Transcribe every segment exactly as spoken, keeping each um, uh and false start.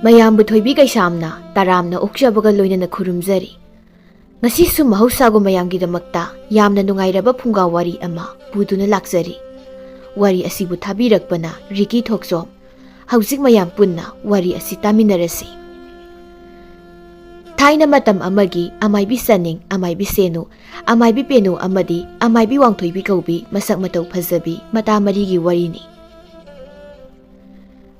ꯃꯌꯥꯝꯕꯨ ꯊꯣꯏꯕꯤ ꯀꯩꯁꯥꯝꯅ ꯇꯔꯥꯝꯅ ꯑꯣꯛꯆꯕꯒ ꯂꯣꯏꯅꯅ ꯈꯨꯔꯨꯝꯖꯔꯤ꯫ ꯉꯁꯤꯁꯨ ꯃꯍꯧꯁꯥꯒꯨꯝ ꯃꯌꯥꯝꯒꯤꯗꯃꯛꯇ ꯌꯥꯝꯅ ꯅꯨꯡꯉꯥꯏꯔꯕ ꯐꯨꯡꯒꯥ ꯋꯥꯔꯤ ꯑꯃ ꯄꯨꯗꯨꯅ ꯂꯥꯛꯆꯔꯤ꯫ ꯋꯥꯔꯤ ꯑꯁꯤꯕꯨ ꯊꯥꯕꯤꯔꯛꯄꯅ ꯔꯤꯀꯤ ꯊꯣꯛꯆꯣꯝ꯫ ꯍꯧꯖꯤꯛ ꯃꯌꯥꯝ ꯄꯨꯟꯅ ꯋꯥꯔꯤ ꯑꯁꯤ ꯇꯥꯃꯤꯟꯅꯔꯁꯤ꯫ ꯊꯥꯏꯅ ꯃꯇꯝ ꯑꯃꯒꯤ ꯑꯃꯥꯏꯕꯤ ꯆꯅꯤꯡ, ꯑꯃꯥꯏꯕꯤ ꯁꯦꯅꯨ, ꯑꯃꯥꯏꯕꯤ ꯄꯦꯅꯨ ꯑꯃꯗꯤ ꯑꯃꯥꯏꯕꯤ ꯋꯥꯡꯊꯣꯏꯕꯤ ꯀꯧꯕꯤ ꯃꯁꯛ ꯃꯇꯧ ꯐꯖꯕꯤ ꯃꯇꯥ ꯃꯔꯤꯒꯤ ꯋꯥꯔꯤꯅꯤ꯫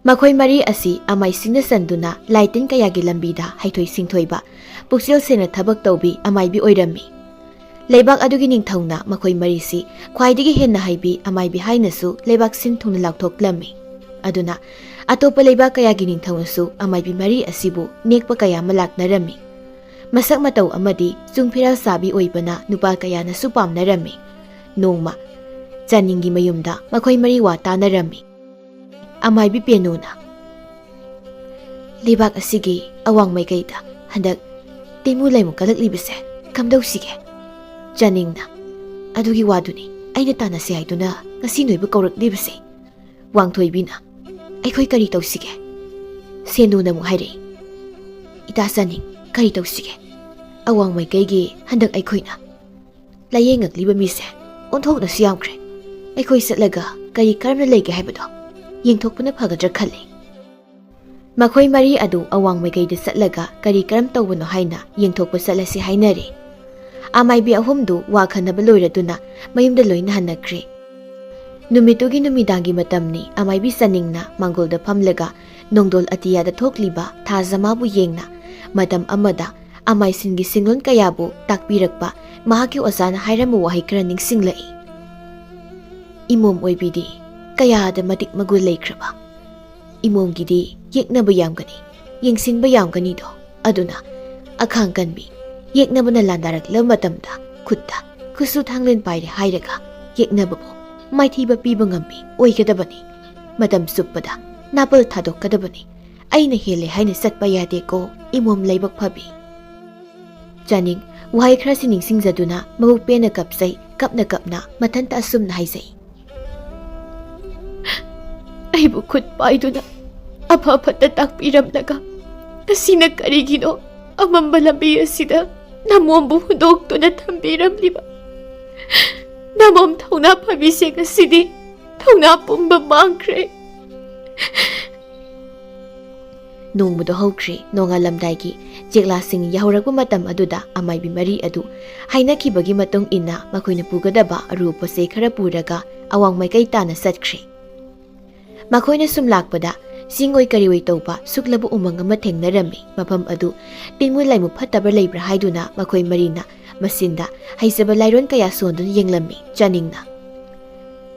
ꯃꯈꯣꯏ ꯃꯔꯤ ꯑꯁꯤ ꯑꯃꯥꯏꯁꯤꯡꯅ ꯆꯟꯗꯨꯅ ꯂꯥꯏꯇꯤꯟ ꯀꯌꯥꯒꯤ ꯂꯝꯕꯤꯗ ꯍꯩꯊꯣꯏ ꯁꯤꯡꯊꯣꯏꯕ, ꯄꯨꯛꯆꯦꯜ ꯁꯦꯡꯅ ꯊꯕꯛ ꯇꯧꯕꯤ ꯑꯃꯥꯏꯕꯤ ꯑꯣꯏꯔꯝꯃꯤ꯫ ꯂꯩꯕꯥꯛ ꯑꯗꯨꯒꯤ ꯅꯤꯡꯊꯧꯅ ꯃꯈꯣꯏ ꯃꯔꯤꯁꯤ ꯈ꯭ꯋꯥꯏꯗꯒꯤ ꯍꯦꯟꯅ ꯍꯩꯕꯤ ꯑꯃꯥꯏꯕꯤ ꯍꯥꯏꯅꯁꯨ ꯂꯩꯕꯥꯛ ꯁꯤꯟ ꯊꯨꯡꯅ ꯂꯥꯎꯊꯣꯛꯂꯝꯃꯤ꯫ ꯑꯗꯨꯅ ꯑꯇꯣꯞꯄ ꯂꯩꯕꯥꯛ ꯀꯌꯥꯒꯤ ꯅꯤꯡꯊꯧꯅꯁꯨ ꯑꯃꯥꯏꯕꯤ ꯃꯔꯤ ꯑꯁꯤꯕꯨ ꯅꯦꯛꯄ ꯀꯌꯥ ꯑꯃ ꯂꯥꯛꯅꯔꯝꯃꯤ꯫ ꯃꯁꯛ ꯃꯇꯧ ꯑꯃꯗꯤ ꯆꯨꯡ ꯐꯤꯔꯥꯜ ꯆꯥꯕꯤ ꯑꯣꯏꯕꯅ ꯅꯨꯄꯥ ꯀꯌꯥꯅꯁꯨ ꯄꯥꯝꯅꯔꯝꯃꯤ꯫ ꯅꯣꯡꯃ ꯆꯥꯅꯤꯡꯒꯤ ꯃꯌꯨꯝꯗ ꯃꯈꯣꯏ ꯃꯔꯤ ꯋꯥ ꯇꯥꯅꯔꯝꯃꯤ꯫ ꯑꯃꯥꯏꯕꯤ ꯄꯦꯅꯨꯅ, "ꯂꯩꯕꯥꯛ ꯑꯁꯤꯒꯤ ꯑꯋꯥꯡ ꯃꯥꯏꯀꯩꯗ ꯍꯟꯗꯛ ꯇꯤꯃꯨ ꯂꯩꯃꯨ ꯀꯜꯂꯛꯂꯤꯕꯁꯦ ꯀꯝꯗꯧꯁꯤꯒꯦ?" ꯆꯥꯅꯤꯡꯅ, "ꯑꯗꯨꯒꯤ ꯋꯥꯗꯨꯅꯤ ꯑꯩꯅ ꯇꯥꯟꯅꯁꯤ ꯍꯥꯏꯗꯨꯅ ꯉꯁꯤ ꯅꯣꯏꯕꯨ ꯀꯧꯔꯛꯂꯤꯕꯁꯦ꯫" ꯋꯥꯡꯊꯣꯏꯕꯤꯅ, "ꯑꯩꯈꯣꯏ ꯀꯔꯤ ꯇꯧꯁꯤꯒꯦ?" ꯁꯦꯅꯨꯅ ꯑꯃꯨꯛ ꯍꯥꯏꯔꯛꯏ, "ꯏꯇꯥ ꯆꯥꯅꯤꯡ, ꯀꯔꯤ ꯇꯧꯁꯤꯒꯦ? ꯑꯋꯥꯡ ꯃꯥꯏꯀꯩꯒꯤ ꯍꯟꯗꯛ ꯑꯩꯈꯣꯏꯅ ꯂꯥꯌꯦꯡꯉꯛꯂꯤꯕ ꯃꯤꯁꯦ ꯑꯣꯟꯊꯣꯛꯅꯁꯨ ꯌꯥꯝꯈ꯭ꯔꯦ꯫ ꯑꯩꯈꯣꯏ ꯆꯠꯂꯒ ꯀꯔꯤ ꯀꯔꯝꯅ ꯂꯩꯒꯦ ꯍꯥꯏꯕꯗꯣ ꯌꯦꯡꯊꯣꯛꯄꯅ ꯐꯒꯗ꯭ꯔꯥ ꯈꯜꯂꯤ꯫" ꯃꯈꯣꯏ ꯃꯔꯤ ꯑꯗꯨ ꯑꯋꯥꯡ ꯃꯥꯏꯀꯩꯗ ꯆꯠꯂꯒ ꯀꯔꯤ ꯀꯔꯝ ꯇꯧꯕꯅꯣ ꯍꯥꯏꯅ ꯌꯦꯡꯊꯣꯛꯄ ꯆꯠꯂꯁꯤ ꯍꯥꯏꯅꯔꯦ꯫ ꯑꯃꯥꯏꯕꯤ ꯑꯍꯨꯝꯗꯨ ꯋꯥ ꯈꯟꯅꯕ ꯂꯣꯏꯔꯗꯨꯅ ꯃꯌꯨꯝꯗ ꯂꯣꯏꯅ ꯍꯟꯅꯈ꯭ꯔꯦ꯫ ꯅꯨꯃꯤꯠꯇꯨꯒꯤ ꯅꯨꯃꯤꯗꯥꯡꯒꯤ ꯃꯇꯝꯅꯤ꯫ ꯑꯃꯥꯏꯕꯤ ꯆꯥꯅꯤꯡꯅ ꯃꯥꯡꯒꯣꯜꯗ ꯐꯝꯂꯒ ꯅꯣꯡꯗꯣꯜ ꯑꯇꯤꯌꯥꯗ ꯊꯣꯛꯂꯤꯕ ꯊꯥꯖꯃꯥꯕꯨ ꯌꯦꯡꯅ ꯃꯇꯝ ꯑꯃꯗ ꯑꯃꯥꯏꯁꯤꯡꯒꯤ ꯁꯤꯡꯂꯣꯟ ꯀꯌꯥꯕꯨ ꯇꯥꯛꯄꯤꯔꯛꯄ ꯃꯍꯥꯛꯀꯤ ꯑꯣꯖꯥꯅ ꯍꯥꯏꯔꯝꯕ ꯋꯥꯍꯩ ꯈꯔ ꯅꯤꯡꯁꯤꯡꯂꯛꯏ꯫ "ꯏꯃꯣꯝ ꯑꯣꯏꯕꯤꯗꯤ ꯀꯌꯥꯗ ꯃꯇꯤꯛ ꯃꯒꯨꯟ ꯂꯩꯈ꯭ꯔꯕ꯫ ꯏꯃꯣꯝꯒꯤꯗꯤ ꯌꯦꯛꯅꯕ ꯌꯥꯝꯒꯅꯤ, ꯌꯦꯡꯁꯤꯟꯕ ꯌꯥꯝꯒꯅꯤꯗꯣ꯫ ꯑꯗꯨꯅ ꯑꯈꯥꯡ ꯀꯟꯕꯤ ꯌꯦꯛꯅꯕꯅ ꯂꯥꯟꯗꯥꯔꯛꯂꯕ ꯃꯇꯝꯗ ꯈꯨꯠꯇ ꯈꯨꯠꯁꯨ ꯊꯥꯡꯂꯦꯟ ꯄꯥꯏꯔꯦ ꯍꯥꯏꯔꯒ ꯌꯦꯛꯅꯕꯕꯨ ꯃꯥꯏꯊꯤꯕ ꯄꯤꯕ ꯉꯝꯕꯤ ꯑꯣꯏꯒꯗꯕꯅꯤ꯫ ꯃꯇꯝ ꯆꯨꯞꯄꯗ ꯅꯥꯄꯜ ꯊꯥꯗꯣꯛꯀꯗꯕꯅꯤ꯫ ꯑꯩꯅ ꯍꯦꯜꯂꯦ ꯍꯥꯏꯅ ꯆꯠꯄ ꯌꯥꯗꯦꯀꯣ, ꯏꯃꯣꯝ ꯂꯥꯏꯕꯛ ꯐꯕꯤ꯫" ꯆꯥꯅꯤꯡ ꯋꯥꯍꯩ ꯈꯔꯁꯤ ꯅꯤꯡꯁꯤꯡꯖꯗꯨꯅ ꯃꯕꯨꯛ ꯄꯦꯟꯅ ꯀꯞꯆꯩ꯫ ꯀꯞꯅ ꯀꯞꯅ ꯃꯊꯟꯇ ꯑꯁꯨꯝꯅ ꯍꯥꯏꯖꯩ, "ꯑꯩꯕꯨ ꯈꯨꯠ ꯄꯥꯏꯗꯨꯅ ꯑꯐ ꯐꯠꯇ ꯇꯥꯛꯄꯤꯔꯝꯂꯒ ꯉꯁꯤꯅ ꯀꯔꯤꯒꯤꯅꯣ ꯑꯃꯝꯕ ꯂꯝꯕꯤ ꯑꯁꯤꯗ ꯅꯃꯣꯝꯕꯨ ꯍꯨꯟꯗꯣꯛꯇꯨꯅ ꯊꯝꯕꯤꯔꯝꯂꯤꯕ? ꯅꯃꯣꯝ ꯊꯧꯅꯥ ꯐꯕꯤꯁꯦ ꯉꯁꯤꯗꯤ ꯊꯧꯅꯥ ꯄꯨꯝꯕ ꯃꯥꯡꯈ꯭ꯔꯦ꯫ ꯅꯣꯡꯃꯗꯣ ꯍꯧꯈ꯭ꯔꯦ꯫ ꯅꯣꯡꯉꯥꯜꯂꯝꯗꯥꯏꯒꯤ ꯆꯦꯛꯂꯥꯁꯤꯡ ꯌꯥꯍꯧꯔꯛꯄ ꯃꯇꯝ ꯑꯗꯨꯗ ꯑꯃꯥꯏꯕꯤ ꯃꯔꯤ ꯑꯗꯨ ꯍꯥꯏꯅꯈꯤꯕꯒꯤ ꯃꯇꯨꯡ ꯏꯟꯅ ꯃꯈꯣꯏꯅ ꯄꯨꯒꯗꯕ ꯑꯔꯨꯕ ꯄꯣꯠ ꯆꯩ ꯈꯔ ꯄꯨꯔꯒ ꯑꯋꯥꯡ ꯃꯥꯏꯀꯩ ꯇꯥꯅ ꯆꯠꯈ꯭ꯔꯦ꯫ ꯃꯈꯣꯏꯅ ꯁꯨꯝ ꯂꯥꯛꯄꯗ ꯆꯤꯡꯑꯣꯏ ꯀꯔꯤꯑꯣꯏ ꯇꯧꯕ ꯁꯨꯛꯂꯕ ꯎꯃꯪ ꯑꯃ ꯊꯦꯡꯅꯔꯝꯃꯤ꯫ ꯃꯐꯝ ꯑꯗꯨ ꯇꯤꯟꯃꯨ ꯂꯥꯏꯃꯨ ꯐꯠꯇꯕ ꯂꯩꯕ꯭ꯔꯥ ꯍꯥꯏꯗꯨꯅ ꯃꯈꯣꯏ ꯃꯔꯤꯅ ꯃꯆꯤꯟꯗ ꯍꯩꯖꯕ ꯂꯥꯏꯔꯣꯟ ꯀꯌꯥ ꯁꯣꯟꯗꯨꯅ ꯌꯦꯡꯂꯝꯃꯤ꯫ ꯆꯥꯅꯤꯡꯅ,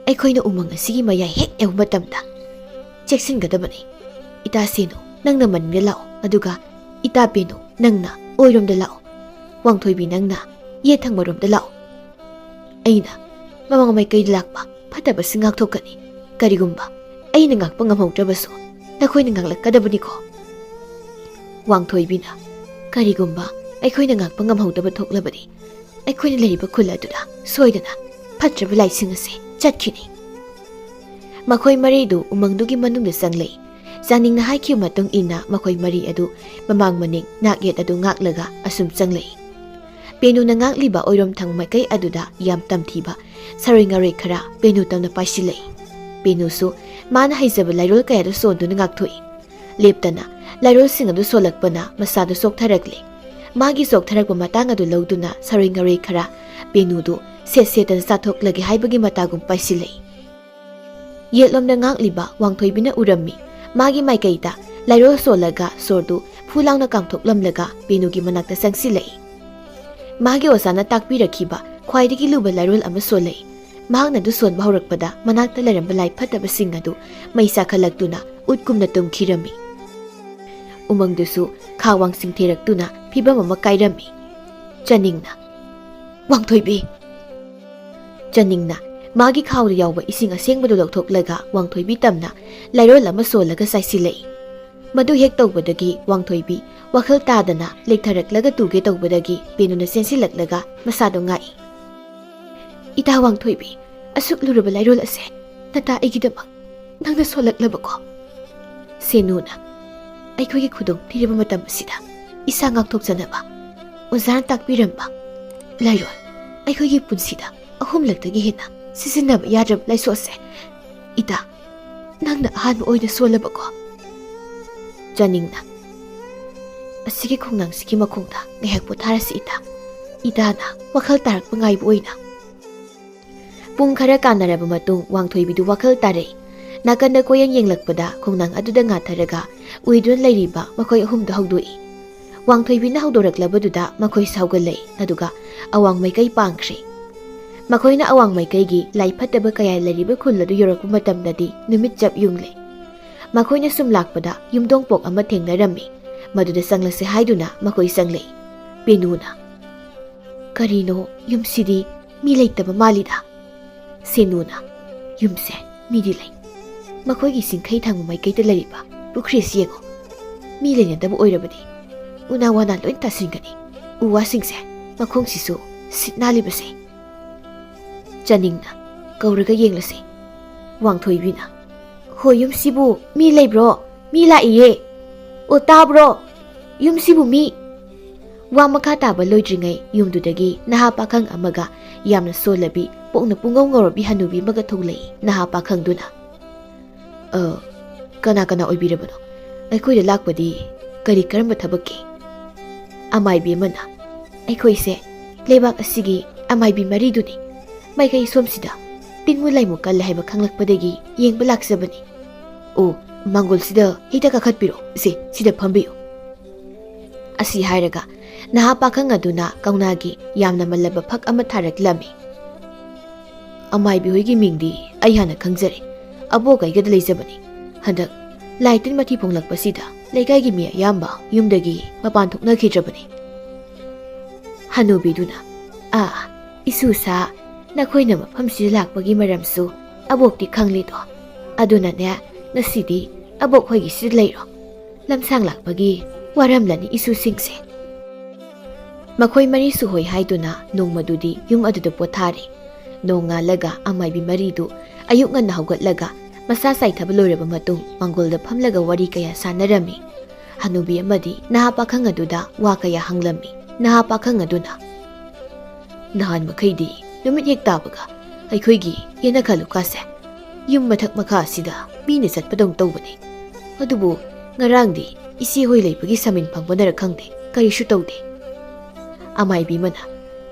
"ꯑꯩꯈꯣꯏꯅ ꯎꯃꯪ ꯑꯁꯤꯒꯤ ꯃꯌꯥꯏ ꯍꯦꯛ ꯌꯧꯕ ꯃꯇꯝꯗ ꯆꯦꯛꯁꯤꯟꯒꯗꯕꯅꯤ꯫ ꯏꯇꯥ ꯁꯦꯅꯨ, ꯅꯪꯅ ꯃꯅꯤꯡꯗ ꯂꯥꯛꯑꯣ, ꯑꯗꯨꯒ ꯏꯇꯥ ꯄꯦꯅꯨ, ꯅꯪꯅ ꯑꯣꯏꯔꯣꯝꯗ ꯂꯥꯛꯑꯣ꯫ ꯋꯥꯡꯊꯣꯏꯕꯤ, ꯅꯪꯅ ꯌꯦꯠ ꯊꯪꯕꯔꯣꯝꯗ ꯂꯥꯛꯑꯣ꯫ ꯑꯩꯅ ꯃꯃꯥꯡ ꯃꯥꯏꯀꯩꯗ ꯂꯥꯛꯄ ꯐꯠꯇꯕꯁꯤꯡ ꯉꯥꯛꯊꯣꯛꯀꯅꯤ꯫ ꯀꯔꯤꯒꯨꯝꯕ ꯑꯩꯅ ꯉꯥꯛꯄ ꯉꯝꯍꯧꯗ꯭ꯔꯕꯁꯨ ꯅꯈꯣꯏꯅ ꯉꯥꯛꯂꯛꯀꯗꯕꯅꯤꯀꯣ꯫" ꯋꯥꯡꯊꯣꯏꯕꯤꯅ, "ꯀꯔꯤꯒꯨꯝꯕ ꯑꯩꯈꯣꯏꯅ ꯉꯥꯛꯄ ꯉꯝꯍꯧꯗꯕ ꯊꯣꯛꯂꯕꯗꯤ ꯑꯩꯈꯣꯏꯅ ꯂꯩꯔꯤꯕ ꯈꯨꯜ ꯑꯗꯨꯗ ꯁꯣꯏꯗꯅ ꯐꯠꯇ꯭ꯔꯕ ꯂꯥꯏꯁꯤꯡ ꯑꯁꯦ ꯆꯠꯈꯤꯅꯤ꯫" ꯃꯈꯣꯏ ꯃꯔꯤꯗꯨ ꯎꯃꯪꯗꯨꯒꯤ ꯃꯅꯨꯡꯗ ꯆꯪꯂꯛꯏ꯫ ꯆꯥꯅꯤꯡꯅ ꯍꯥꯏꯈꯤꯕ ꯃꯇꯨꯡ ꯏꯟꯅ ꯃꯈꯣꯏ ꯃꯔꯤ ꯑꯗꯨ ꯃꯃꯥꯡ ꯃꯅꯤꯡ ꯅꯥꯛ ꯌꯦꯠ ꯑꯗꯨ ꯉꯥꯛꯂꯒ ꯑꯁꯨꯝ ꯆꯪꯂꯛꯏ꯫ ꯄꯦꯅꯨꯅ ꯉꯥꯛꯂꯤꯕ ꯑꯣꯏꯔꯣꯝ ꯊꯪ ꯃꯥꯏꯀꯩ ꯑꯗꯨꯗ ꯌꯥꯝ ꯇꯝꯊꯤꯕ ꯁꯔꯣꯏ ꯉꯥꯔꯣꯏ ꯈꯔ ꯄꯦꯅꯨ ꯇꯝꯅ ꯄꯥꯏꯁꯤꯜꯂꯛꯏ꯫ ꯄꯦꯅꯨꯁꯨ ꯃꯥꯅ ꯍꯩꯖꯕ ꯂꯥꯏꯔꯣꯜ ꯀꯌꯥꯗꯨ ꯁꯣꯟꯗꯨꯅ ꯉꯥꯛꯊꯣꯛꯏ꯫ ꯂꯦꯞꯇꯅ ꯂꯥꯏꯔꯣꯜꯁꯤꯡ ꯑꯗꯨ ꯁꯣꯜꯂꯛꯄꯅ ꯃꯁꯥꯗꯨ ꯆꯣꯛꯊꯔꯛꯂꯦ꯫ ꯃꯥꯒꯤ ꯆꯣꯛꯊꯔꯛꯄ ꯃꯇꯥꯡ ꯑꯗꯨ ꯂꯧꯗꯨꯅ ꯁꯔꯣꯏ ꯉꯥꯔꯣꯏ ꯈꯔ ꯄꯦꯅꯨꯗꯨ ꯁꯦꯠ ꯁꯦꯠꯇꯅ ꯆꯥꯊꯣꯛꯂꯒꯦ ꯍꯥꯏꯕꯒꯤ ꯃꯇꯥꯒꯨꯝ ꯄꯥꯏꯁꯤꯜꯂꯛꯏ꯫ ꯌꯦꯠꯂꯣꯝꯗ ꯉꯥꯛꯂꯤꯕ ꯋꯥꯡꯊꯣꯏꯕꯤꯅ ꯎꯔꯝꯃꯤ꯫ ꯃꯥꯒꯤ ꯃꯥꯏꯀꯩꯗ ꯂꯥꯏꯔꯣꯜ ꯁꯣꯜꯂꯒ ꯁꯣꯔꯗꯨ ꯐꯨ ꯂꯥꯎꯅ ꯀꯥꯝꯊꯣꯛꯂꯝꯂꯒ ꯄꯦꯅꯨꯒꯤ ꯃꯅꯥꯛꯇ ꯆꯪꯁꯤꯜꯂꯛꯏ꯫ ꯃꯥꯒꯤ ꯑꯣꯖꯥꯅ ꯇꯥꯛꯄꯤꯔꯛꯈꯤꯕ ꯈ꯭ꯋꯥꯏꯗꯒꯤ ꯂꯨꯕ ꯂꯥꯏꯔꯣꯜ ꯑꯃ ꯁꯣꯜꯂꯛꯏ꯫ ꯃꯍꯥꯛꯅ ꯑꯗꯨ ꯁꯣꯟꯕ ꯍꯧꯔꯛꯄꯗ ꯃꯅꯥꯛꯇ ꯂꯩꯔꯝꯕ ꯂꯥꯏ ꯐꯠꯇꯕꯁꯤꯡ ꯑꯗꯨ ꯃꯩ ꯆꯥꯈꯠꯂꯛꯇꯨꯅ ꯎꯠꯀꯨꯝꯅ ꯇꯨꯝꯈꯤꯔꯝꯃꯤ꯫ ꯎꯃꯪꯗꯨꯁꯨ ꯈꯥ ꯋꯥꯡ ꯆꯤꯡꯊꯦꯔꯛꯇꯨꯅ ꯐꯤꯕꯝ ꯑꯃ ꯀꯥꯏꯔꯝꯃꯤ꯫ ꯆꯥꯅꯤꯡꯅ, "ꯋꯥꯡꯊꯣꯏꯕꯤ!" ꯆꯥꯅꯤꯡꯅ ꯃꯥꯒꯤ ꯈꯥꯎꯗ ꯌꯥꯎꯕ ꯏꯁꯤꯡ ꯑꯁꯦꯡꯕꯗꯨ ꯂꯧꯊꯣꯛꯂꯒ ꯋꯥꯡꯊꯣꯏꯕꯤ ꯇꯝꯅ ꯂꯥꯏꯔꯣꯜ ꯑꯃ ꯁꯣꯜꯂꯒ ꯆꯥꯏꯁꯤꯜꯂꯛꯏ꯫ ꯃꯗꯨ ꯍꯦꯛ ꯇꯧꯕꯗꯒꯤ ꯋꯥꯡꯊꯣꯏꯕꯤ ꯋꯥꯈꯜ ꯇꯥꯗꯅ ꯂꯦꯛꯊꯔꯛꯂꯒ ꯇꯨꯒꯦ ꯇꯧꯕꯗꯒꯤ ꯄꯦꯅꯨꯅ ꯆꯦꯟꯁꯤꯜꯂꯛꯂꯒ ꯃꯁꯥꯗꯨ ꯉꯥꯛꯏ꯫ "ꯏꯇꯥ ꯋꯥꯡꯊꯣꯏꯕꯤ, ꯑꯁꯨꯛ ꯂꯨꯔꯕ ꯂꯥꯏꯔꯣꯜ ꯑꯁꯦ ꯅꯇꯥ ꯑꯩꯒꯤꯗꯃꯛ ꯅꯪꯅ ꯁꯣꯜꯂꯛꯂꯕꯀꯣ?" ꯁꯦꯅꯨꯅ, "ꯑꯩꯈꯣꯏꯒꯤ ꯈꯨꯗꯣꯡ ꯊꯤꯔꯕ ꯃꯇꯝ ꯑꯁꯤꯗ ꯏꯁꯥ ꯉꯥꯛꯊꯣꯛꯆꯅꯕ ꯑꯣꯖꯥꯅ ꯇꯥꯛꯄꯤꯔꯝꯕ ꯂꯥꯏꯔꯣꯟ ꯑꯩꯈꯣꯏꯒꯤ ꯄꯨꯟꯁꯤꯗ ꯑꯍꯨꯝꯂꯛꯇꯒꯤ ꯍꯦꯟꯅ ꯁꯤꯖꯤꯟꯅꯕ ꯌꯥꯗ꯭ꯔꯕ ꯂꯥꯏꯁꯣꯁꯦ ꯏꯇꯥ, ꯅꯪꯅ ꯑꯍꯥꯟꯕ ꯑꯣꯏꯅ ꯁꯣꯜꯂꯕꯀꯣ?" ꯆꯥꯅꯤꯡꯅ, "ꯑꯁꯤꯒꯤ ꯈꯣꯡꯅꯥꯡꯁꯤꯒꯤ ꯃꯈꯣꯡꯗ ꯉꯥꯏꯍꯥꯛ ꯄꯣꯊꯥꯔꯁꯤ ꯏꯇꯥ꯫ ꯏꯇꯥꯅ ꯋꯥꯈꯜ ꯇꯥꯔꯛꯄ ꯉꯥꯏꯕ ꯑꯣꯏꯅ꯫" ꯄꯨꯡ ꯈꯔ ꯀꯥꯟꯅꯔꯕ ꯃꯇꯨꯡ ꯋꯥꯡꯊꯣꯏꯕꯤꯗꯨ ꯋꯥꯈꯜ ꯇꯥꯔꯛꯏ꯫ ꯅꯥꯀꯟꯗ ꯀꯣꯏꯌꯦꯡ ꯌꯦꯡꯂꯛꯄꯗ ꯈꯣꯡꯅꯥꯡ ꯑꯗꯨꯗ ꯉꯥꯊꯔꯒ ꯎꯏꯗꯨꯅ ꯂꯩꯔꯤꯕ ꯃꯈꯣꯏ ꯑꯍꯨꯝꯗꯨ ꯍꯧꯗꯣꯛꯏ꯫ ꯋꯥꯡꯊꯣꯏꯕꯤꯅ ꯍꯧꯗꯣꯔꯛꯂꯕꯗꯨꯗ ꯃꯈꯣꯏꯁꯨ ꯍꯧꯒꯠꯂꯛꯏ, ꯑꯗꯨꯒ ꯑꯋꯥꯡ ꯃꯥꯏꯀꯩ ꯄꯥꯡꯈ꯭ꯔꯦ꯫ ꯃꯈꯣꯏꯅ ꯑꯋꯥꯡ ꯃꯥꯏꯀꯩꯒꯤ ꯂꯥꯏ ꯐꯠꯇꯕ ꯀꯌꯥ ꯂꯩꯔꯤꯕ ꯈꯨꯜ ꯑꯗꯨ ꯌꯧꯔꯛꯄ ꯃꯇꯝꯗꯗꯤ ꯅꯨꯃꯤꯠ ꯆꯞ ꯌꯨꯡꯂꯦ꯫ ꯃꯈꯣꯏꯅ ꯁꯨꯝ ꯂꯥꯛꯄꯗ ꯌꯨꯝꯊꯣꯡꯄꯣꯛ ꯑꯃ ꯊꯦꯡꯅꯔꯝꯃꯤ꯫ ꯃꯗꯨꯗ ꯆꯪꯂꯁꯤ ꯍꯥꯏꯗꯨꯅ ꯃꯈꯣꯏ ꯆꯪꯂꯛꯏ꯫ ꯄꯦꯅꯨꯅ, "ꯀꯔꯤꯅꯣ, ꯌꯨꯝꯁꯤꯗꯤ ꯃꯤ ꯂꯩꯇꯕ ꯃꯥꯜꯂꯤꯗ?" ꯁꯦꯅꯨꯅ, "ꯌꯨꯝꯁꯦ ꯃꯤꯗꯤ ꯂꯩ꯫ ꯃꯈꯣꯏꯒꯤ ꯆꯤꯡꯈꯩ ꯊꯪꯕ ꯃꯥꯏꯀꯩꯗ ꯂꯩꯔꯤꯕ ꯄꯨꯈ꯭ꯔꯤꯁꯤ ꯌꯦꯡꯉꯣ꯫ ꯃꯤ ꯂꯩꯅꯗꯕ ꯑꯣꯏꯔꯕꯗꯤ ꯎꯅꯥ ꯋꯥꯅꯥ ꯂꯣꯏ ꯇꯥꯁꯤꯟꯒꯅꯤ꯫ ꯎ ꯋꯥꯁꯤꯡꯁꯦ ꯃꯈꯣꯡꯁꯤꯁꯨ ꯁꯤꯠ ꯅꯥꯜꯂꯤꯕꯁꯦ꯫" ꯆꯥꯅꯤꯡꯅ, "ꯀꯧꯔꯒ ꯌꯦꯡꯂꯁꯤ꯫" ꯋꯥꯡꯊꯣꯏꯕꯤꯅ, "ꯍꯣ, ꯌꯨꯝꯁꯤꯕꯨ ꯃꯤ ꯂꯩꯕ꯭ꯔꯣ? ꯃꯤ ꯂꯥꯛꯏꯌꯦ꯫ ꯑꯣ, ꯇꯥꯕ꯭ꯔꯣ? ꯌꯨꯝꯁꯤꯕꯨ ꯃꯤ꯫" ꯋꯥ ꯃꯈꯥ ꯇꯥꯕ ꯂꯣꯏꯗ꯭ꯔꯤꯉꯩ ꯌꯨꯝꯗꯨꯗꯒꯤ ꯅꯍꯥ ꯄꯥꯈꯪ ꯑꯃꯒ ꯌꯥꯝꯅ ꯁꯣꯜꯂꯕꯤ, ꯄꯣꯛꯅ ꯄꯨꯡꯉꯧ ꯉꯧꯔꯕꯤ ꯍꯅꯨꯕꯤ ꯑꯃꯒ ꯊꯣꯛꯂꯛꯏ꯫ ꯅꯍꯥ ꯄꯥꯈꯪꯗꯨꯅ, "ꯑ, ꯀꯅꯥ ꯀꯅꯥ ꯑꯣꯏꯕꯤꯔꯕꯅꯣ? ꯑꯩꯈꯣꯏꯗ ꯂꯥꯛꯄꯗꯤ ꯀꯔꯤ ꯀꯔꯝꯕ ꯊꯕꯛꯀꯤ?" ꯑꯃꯥꯏꯕꯤ ꯑꯃꯅ, "ꯑꯩꯈꯣꯏꯁꯦ ꯂꯩꯕꯥꯛ ꯑꯁꯤꯒꯤ ꯑꯃꯥꯏꯕꯤ ꯃꯔꯤꯗꯨꯅꯤ꯫ ꯃꯥꯏꯀꯩ ꯁꯣꯝꯁꯤꯗ ꯇꯤꯟꯃꯨ ꯂꯥꯏꯃꯨ ꯀꯜꯂꯦ ꯍꯥꯏꯕ ꯈꯪꯂꯛꯄꯗꯒꯤ ꯌꯦꯡꯕ ꯂꯥꯛꯆꯕꯅꯤ꯫ ꯑꯣ, ꯃꯥꯡꯒꯣꯜꯁꯤꯗ ꯍꯦꯛꯇ ꯀꯥꯈꯠꯄꯤꯔꯣ꯫ ꯁꯦ, ꯁꯤꯗ ꯐꯝꯕꯤꯌꯨ꯫" ꯑꯁꯤ ꯍꯥꯏꯔꯒ ꯅꯍꯥ ꯄꯥꯈꯪ ꯑꯗꯨꯅ ꯀꯧꯅꯥꯒꯤ ꯌꯥꯝꯅ ꯃꯜꯂꯕ ꯐꯛ ꯑꯃ ꯊꯥꯔꯛꯂꯝꯃꯤ꯫ "ꯑꯃꯥꯏꯕꯤ ꯍꯣꯏꯒꯤ ꯃꯤꯡꯗꯤ ꯑꯩ ꯍꯥꯟꯅ ꯈꯪꯖꯔꯦ꯫ ꯑꯕꯣꯛ ꯑꯩꯒꯗ ꯂꯩꯖꯕꯅꯤ꯫ ꯍꯟꯗꯛ ꯂꯥꯏ ꯇꯤꯟ ꯃꯊꯤ ꯐꯣꯡꯂꯛꯄꯁꯤꯗ ꯂꯩꯀꯥꯏꯒꯤ ꯃꯤ ꯑꯌꯥꯝꯕ ꯌꯨꯝꯗꯒꯤ ꯃꯄꯥꯟ ꯊꯣꯛꯅꯈꯤꯗ꯭ꯔꯕꯅꯤ꯫" ꯍꯅꯨꯕꯤꯗꯨꯅ, "ꯑꯥ, ꯏꯁꯨꯁꯥ, ꯅꯈꯣꯏꯅ ꯃꯐꯝꯁꯤꯗ ꯂꯥꯛꯄꯒꯤ ꯃꯔꯝꯁꯨ ꯑꯕꯣꯛꯇꯤ ꯈꯪꯂꯤꯗꯣ꯫ ꯑꯗꯨꯅꯅꯦ, ꯉꯁꯤꯗꯤ ꯑꯕꯣꯛ ꯍꯣꯏꯒꯤꯁꯤꯗ ꯂꯩꯔꯣ꯫ ꯂꯝꯁꯥꯡ ꯂꯥꯛꯄꯒꯤ ꯋꯥꯔꯝꯂꯅꯤ ꯏꯁꯨꯁꯤꯡꯁꯦ꯫" ꯃꯈꯣꯏ ꯃꯔꯤꯁꯨ ꯍꯣꯏ ꯍꯥꯏꯗꯨꯅ ꯅꯣꯡꯃꯗꯨꯗꯤ ꯌꯨꯝ ꯑꯗꯨꯗ ꯄꯣꯊꯥꯔꯦ꯫ ꯅꯣꯡꯉꯥꯜꯂꯒ ꯑꯃꯥꯏꯕꯤ ꯃꯔꯤꯗꯨ ꯑꯌꯨꯛ ꯉꯟꯅ ꯍꯧꯒꯠꯂꯒ ꯃꯁꯥ ꯆꯥꯏꯊꯕ ꯂꯣꯏꯔꯕ ꯃꯇꯨꯡ ꯃꯥꯡꯒꯣꯜꯗ ꯐꯝꯂꯒ ꯋꯥꯔꯤ ꯀꯌꯥ ꯁꯥꯟꯅꯔꯝꯃꯤ꯫ ꯍꯅꯨꯕꯤ ꯑꯃꯗꯤ ꯅꯍꯥ ꯄꯥꯈꯪ ꯑꯗꯨꯗ ꯋꯥ ꯀꯌꯥ ꯍꯪꯂꯝꯃꯤ꯫ ꯅꯍꯥ ꯄꯥꯈꯪ ꯑꯗꯨꯅ, "ꯅꯍꯥꯟ ꯃꯈꯩꯗꯤ ꯅꯨꯃꯤꯠ ꯍꯦꯛ ꯇꯥꯕꯒ ꯑꯩꯈꯣꯏꯒꯤ ꯌꯦꯅꯈꯥ ꯂꯨꯈꯥꯁꯦ ꯌꯨꯝ ꯃꯊꯛ ꯃꯈꯥ ꯑꯁꯤꯗ ꯃꯤꯅ ꯆꯠꯄꯗꯧ ꯇꯧꯕꯅꯤ꯫ ꯑꯗꯨꯕꯨ ꯉꯔꯥꯡꯗꯤ ꯏꯆꯦ ꯍꯣꯏ ꯂꯩꯕꯒꯤ ꯁꯃꯤꯟ ꯐꯪꯕꯅꯔ ꯈꯪꯗꯦ, ꯀꯔꯤꯁꯨ ꯇꯧꯗꯦ꯫" ꯑꯃꯥꯏꯕꯤ ꯑꯃꯅ,